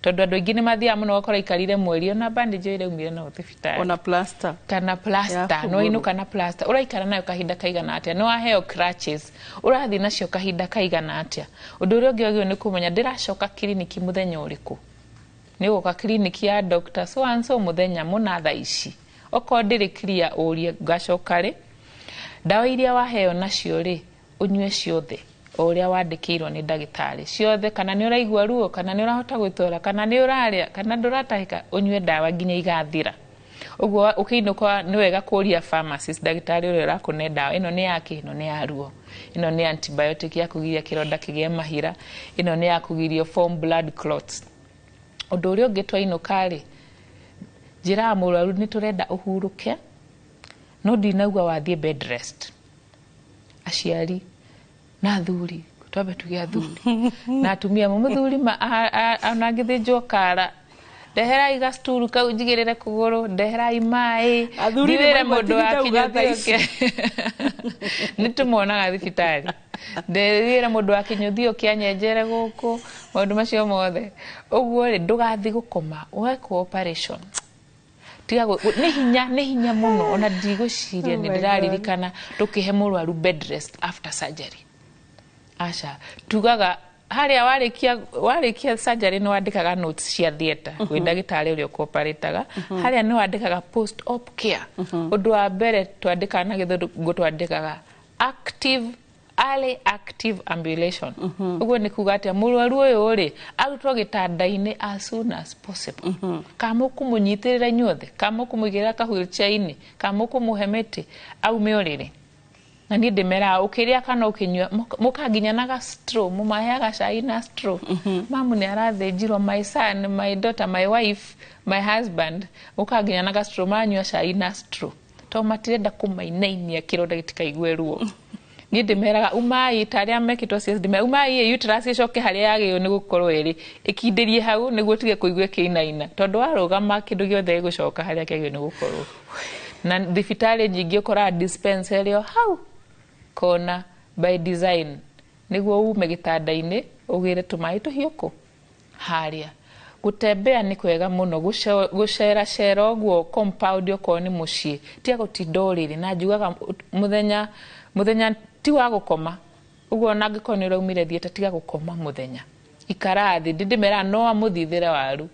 tondũ andũ aingĩ nĩ mathiaga mũno ũgakora ikarire mweri ona bandage ĩyo ĩraumire nayo thibitarĩ. Ona plaster. Kana plaster. Ya no inũka na plaster, ũraikara nayo kahinda kaigana atĩa? Nĩ waheo crutches, ũrathiĩ nacio kahinda kaigana atĩa? Ũndũ ũrĩa ũngĩ wagĩrĩirwo nĩ kũmenya, ndĩracoka kiriniki mũthenya ũrĩkũ? Nĩ ũgũka kiriniki ya Dr. so and so mũthenya mũna thaa ici. Okorwo ndĩrĩ clear, ũrie ngacoka rĩ. Ndawa iria waheo nacio rĩ, ũnyue ciothe o ũrĩa wandĩkĩirwo nĩ ndagĩtarĩ ciothe, kana nĩ ũraigua ruo, kana nĩ ũrahota gwĩtwara, kana nĩ ũrarĩa, kana ndũratahĩka, ũnyue ndawa nginya igathira. Ũguo ũkĩinũka nĩ wega kũria pharmacist, ndagĩtarĩ ũrĩa ũrakũne, ndawa ĩno nĩ yake, ĩno nĩ ya ruo, ĩno nĩ antibiotic ya kũgiria kĩronda kĩgĩe mahira, ĩno nĩ ya kũgiria form blood clots. Ũndũ ũrĩa ũngĩ, twainũka rĩ, njĩraga mũrwaru nĩ tũrenda ũhurũke, no ndinauga wathiĩ bed rest. Aciari na athuri, twambe tuge athuri na atumia amwe, mũthuri ona angĩthĩnjwo kara, ndeherai gacturu kau njigĩrĩre kũgũrũ, ndeherai maĩ. Athuri nĩ Ndiwĩre maigua mũndũ wa tigita uga thaa ici. Kinyũthi, nĩ tũmonaga thibitarĩ, ndĩwĩre mũndũ wa kĩnyũthi ũkĩanyenjere gũkũ, maũndũ macio mothe. Ũguo rĩ, ndũgathiĩ gũkoma wekwo operation. Tiga nĩ hinya, nĩ hinya mũno. Ona ndigwĩciria Oh nĩ my God. ndĩraririkana tũkĩhe mũrwaru bed rest after surgery. Aca, tugaga harĩa warĩkia warĩkia surgery nĩ wandĩkaga notes cia theatre gwĩ ndagĩtarĩ ũrĩa ũkũoparĩtaga, harĩa nĩ wandĩkaga post op care. Ũndũ wa mbere twandĩkaga na gĩthũngũ, twandĩkaga active, early active ambulation. Ũguo nĩ kuga atĩa? Mũrwaru ũyũ rĩ, arutwo gĩtanda-inĩ as soon as possible. Kana mũkũmũnyitĩrĩra inyuothe, kana mũkũmũigĩrĩra ka wheelchair-inĩ, kana mũkũmũhe mĩtĩ aume ũrĩrĩ. Na niĩ ndĩmeraga ũkĩrĩa kana ũkĩnyua, mũkanginya na ga straw, mũmaheaga cai na straw. Mamu nĩ arathĩnjirwo, my son, my daughter, my wife, my husband, mũkanginya na ga straw, maranyua cai na straw tondũ matirenda kũmainainia kĩronda gĩtikaigue ruo. Niĩ ndĩmeraga umai ta arĩa mekĩtwo CS, ndĩmeraga umai uterus ĩcoke harĩa yagĩrĩirwo nĩ gũkorwo ĩrĩ, ĩkindĩrie hau nĩguo tige kũigua ĩkĩinaina, tondũ warũgama kĩndũ gĩothe gĩgũcoka harĩa kĩagĩrĩirwo nĩ gũkorwo. Na thibitarĩ nyingĩ ũkoraga dispensary o hau kona by design, nĩguo ume gĩtanda-inĩ ũgĩre tũmaĩ tũhiũ kũ harĩa. Gũtembea nĩ kwega mũno, gũceracera ũguo compound okorwo nĩ mũciĩ, tiga gũtinda ũrĩrĩ. Na njugaga mũthenya mũthenya ti wa gũkoma. Ũguo ona angĩkorwo nĩ ũraumire theatre, tiga gũkoma mũthenya, ikara thĩ. Ndĩndĩmeraga no amũthithĩre waru.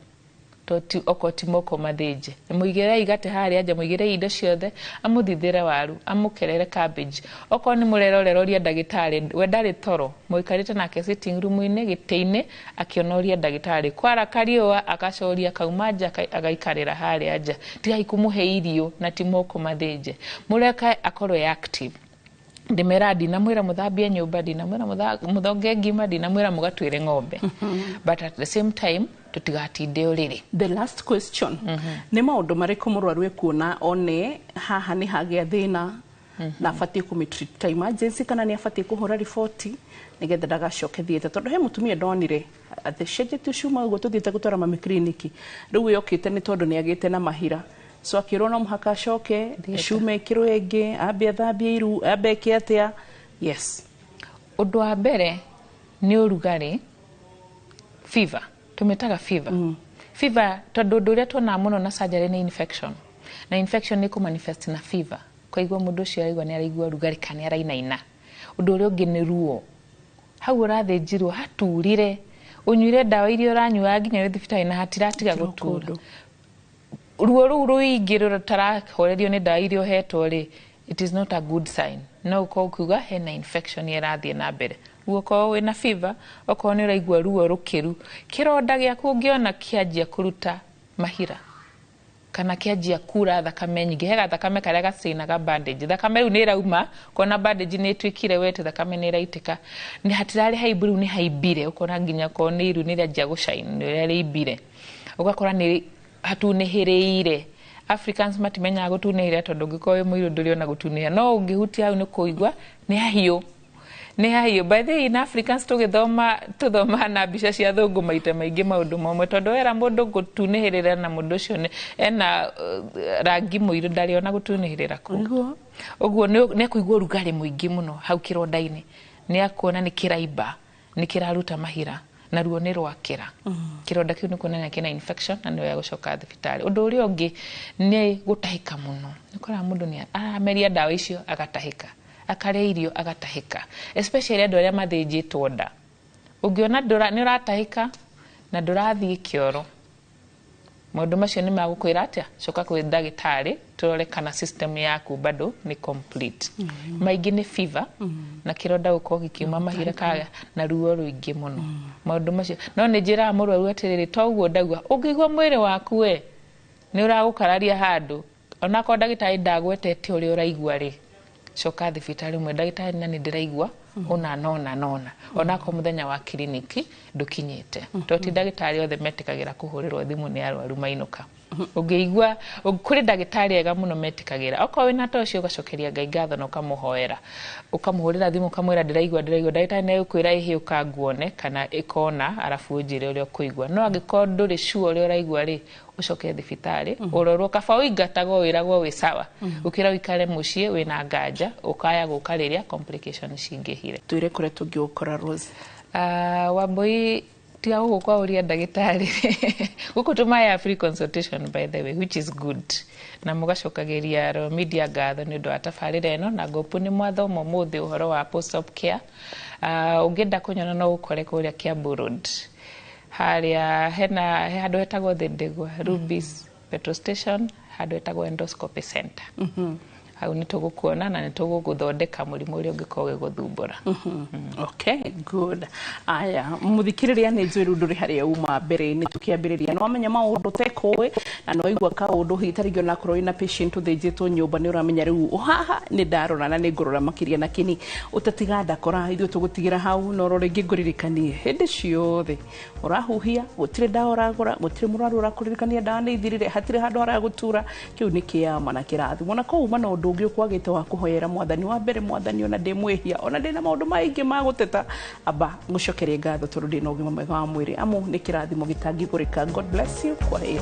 To okorwo ti moko mathĩnje, mũigĩrei gate harĩa nja, mũigĩrei indo ciothe, amũthithĩre waru, amũkerere cabbage. Okorwo nĩ mũreroreroria ndagĩtarĩ, we ndarĩ toro, mũikarĩte nake sitting room-inĩ, gĩtĩ-inĩ, akĩonoria ndagĩtarĩ. Kwara kariũa akacoria, akauma nja, agaikarĩra harĩa nja. Tigai kũmũhe irio na ti moko mathĩnje, mũreke akorwo e active. Ndĩmera ndinamwĩra mũthambie nyũmba, ndinamwĩra mũthonge ngima, ndinamwĩra mũgatuĩre ng'ombe, but at the same time tũtigatinde ũrĩrĩ. The last question, nĩ maũndũ marĩkũ mũrwaru ekuona one haha nĩ hagĩa thĩna na abatiĩ kũmĩtreat ta emergency, kana nĩ abatiĩ kũhũra riboti nĩgetha ndagacoke theatre? Tondũ he mũtumia ndonire acenjetie cuma ũguo tũthiĩte gũtwara mami kiriniki, rĩu yokĩte nĩ tondũ nĩ agĩte na mahira, so akĩrwo no mũhaka acoke cuma ĩkĩrwo ĩngĩ, ambe athambie iru, ambe eke atĩa? Yes. Ũndũ wa mbere nĩ ũrugarĩ, fever, tũmĩtaga fever. Fever tondũ ũndũ ũrĩa tuonaga mũno na surgery nĩ infection, na infection nĩ kũmanifest na fever. Koiguo mũndũ ũcio araigua nĩ araigua ũrugarĩ kana nĩ arainaina. Ũndũ ũrĩa ũngĩ nĩ ruo hau ũrathĩnjirwo haturire, ũnyuire ndawa iria ũranyuaga nginya wĩ thibitarĩ na hatiratiga gũtura, ruo rũu rũingĩ rũtarahorerio nĩ ndawa iria ũhetwo rĩ, it is not a good sign. No ũkorwo ũkiuga hena infection ĩrathiĩ na mbere. Rĩu okorwo wĩna fever, okorwo nĩ ũraigua ruo rũkĩru, kĩronda gĩaku ũngĩona kĩanjia kũruta mahira kana kĩanjia kura thakame nyingĩ, he gathakame karĩa gacinaga bandage, thakame rĩu nĩ ĩrauma, ũkona bandage nĩ ĩtuĩkire wet, thakame nĩ ĩraitĩka, nĩ hatirarĩ haimbu, rĩu nĩ haimbire, ũkona nginya okorwo nĩ iru nĩ rĩanjia gũshine nĩ ũrĩa rĩimbire, ũgakora nĩ hatunĩhĩrĩire. Africans matimenyaga gũtunĩhĩrĩra, tondũ ũngĩkorwo wĩ mũirũ ndũrĩ ona gũtunĩhĩra, no ũngĩhutia hau nĩ kũigua nĩ hahiũ, nĩ hahiũ. By the way, in Africans tũgĩthoma, tũthomaga na mbica cia thũngũ maita maingĩ maũndũ mamwe, tondũ wera mũndũ gũtunĩhĩrĩra na mũndũ ũcio ena rangi mũirũ, ndarĩ ona gũtunĩhĩrĩra kũu. Ũguo nĩ akũigua ũrugarĩ mũingĩ mũno hau kĩronda-inĩ, nĩ akuona nĩ kĩraimba, nĩ kĩraruta mahira na ruo nĩ rwakĩra. Kĩronda kĩu nĩ kuonania kĩna infection na nĩ wega gũcoka thibitarĩ. Ũndũ ũrĩa ũngĩ nĩ gũtahĩka mũno. Nĩ ũkoraga mũndũ nĩ arameria ndawa icio agatahĩka, akarĩa irio agatahĩka, especially andũ arĩa mathĩnjĩtwo nda. Ũngĩona nĩ ũratahĩka na ndũrathiĩ kĩoro, maũndũ macio nĩ magũkwĩra atĩa? Coka kwĩ ndagĩtarĩ tũrore kana system yaku bado nĩ complete. Maingĩ nĩ fever na kĩronda gũkorwo gĩkiuma mahira kaga na ruo rũingĩ mũno, maũndũ macio. No nĩ njĩraga mũrwaru atĩrĩrĩ, toguo ndauga, ũngĩigua mwĩrĩ waku we nĩ ũragũkararia handũ, onakorwo ndagĩtarĩ ndagwetete ũrĩa ũraigua rĩ, coka thibitarĩ ũmwe, ndagĩtarĩ, na nĩ ndĩraigua ũna nona nona, onakorwo mũthenya wa kiriniki ndũkinyĩte, tondũ ti ndagĩtarĩ othe metĩkagĩra kũhũrĩrwo thimũ nĩ arwaru mainũka. Ũngĩigua kũrĩ ndagĩtarĩ ega mũno metĩkagĩra, okorwo wĩna ta ũcio, ũgacokeria Ngai ngatho na ũkamũhoera, ũkamũhũrĩra thimũ, ũkamwĩra ndĩraigua, ndĩraigua, ndagĩtarĩ nĩ egũkwĩra ĩhĩ ũka nguone kana ĩkona, arabu ũnjĩre ũrĩa ũkũigua. No angĩkorwo ndũrĩ sure ũrĩa ũraigua rĩ, ũcoke thibitarĩ ũrorwo. Kaba ũingatagwo wĩragwo wĩ sawa gũkĩra ũikare mũciĩ wĩna nganja, ũkaya gũka rĩrĩa complication cingĩhire. Twĩre kũrĩa tũngĩgũkora, Rose. Wambui, tiga gũkũ kwa ũria ndagĩtarĩ, gũkũ tũmaya free consultation, by the way, which is good, na mũgacokagĩria Royal Media ngatho nĩ ũndũ wa tabarĩra ĩno, na ngopu nĩ mwathoma ũmũthĩ ũhoro wa post op care. Ũngĩenda kũnyona no ũkore kũrĩa Kiambu Road, harĩa hena he handũ hetagwo Thindigua Rubis petrol station, handũ hetagwo Endoscopy Center. Hau nĩ tũgũkuona na nĩ tũgũgũthondeka mũrimũ ũrĩa ũngĩkorwo ũgĩgũthumbũra. Okay, good. Aya, mũthikĩrĩria, nĩ njũĩ rĩu ndũrĩ harĩa uma mbere nĩ tũkĩambĩrĩria, nĩ wamenya maũndũ tekũĩ na nĩ waigua kaũndũ hihi ta rĩngĩ onakorwo wĩna patient ũthĩnjĩtwo nyũmba, nĩ ũramenya rĩu haha nĩ ndarora na nĩ ngũrora makĩria na kini ũtatiga ndakora. Ithuĩ tũgũtigĩra hau, no ro rĩngĩ ngũririkanie, hĩndĩ ciothe ũrahuhia, gũtirĩ ndawa ũragũra, gũtirĩ mũrwaru ũrakũririkania ndawa nĩ ithirire, hatirĩ handũ haragũtura. Kĩu nĩ kĩama na kĩrathimo, na koguo na ũndũ ũngĩ ũkwagĩte wa kũhoera mwathani wa mbere, mwathani, ona ndĩ mwĩhia, ona ndĩ na maũndũ maingĩ ma gũteta, amba ngũcokerie ngatho tondũ ndĩ na ũgima mwega wa mwĩrĩ, amu nĩ kĩrathimo gĩtangĩgũrĩka. God bless you. Kwa heri.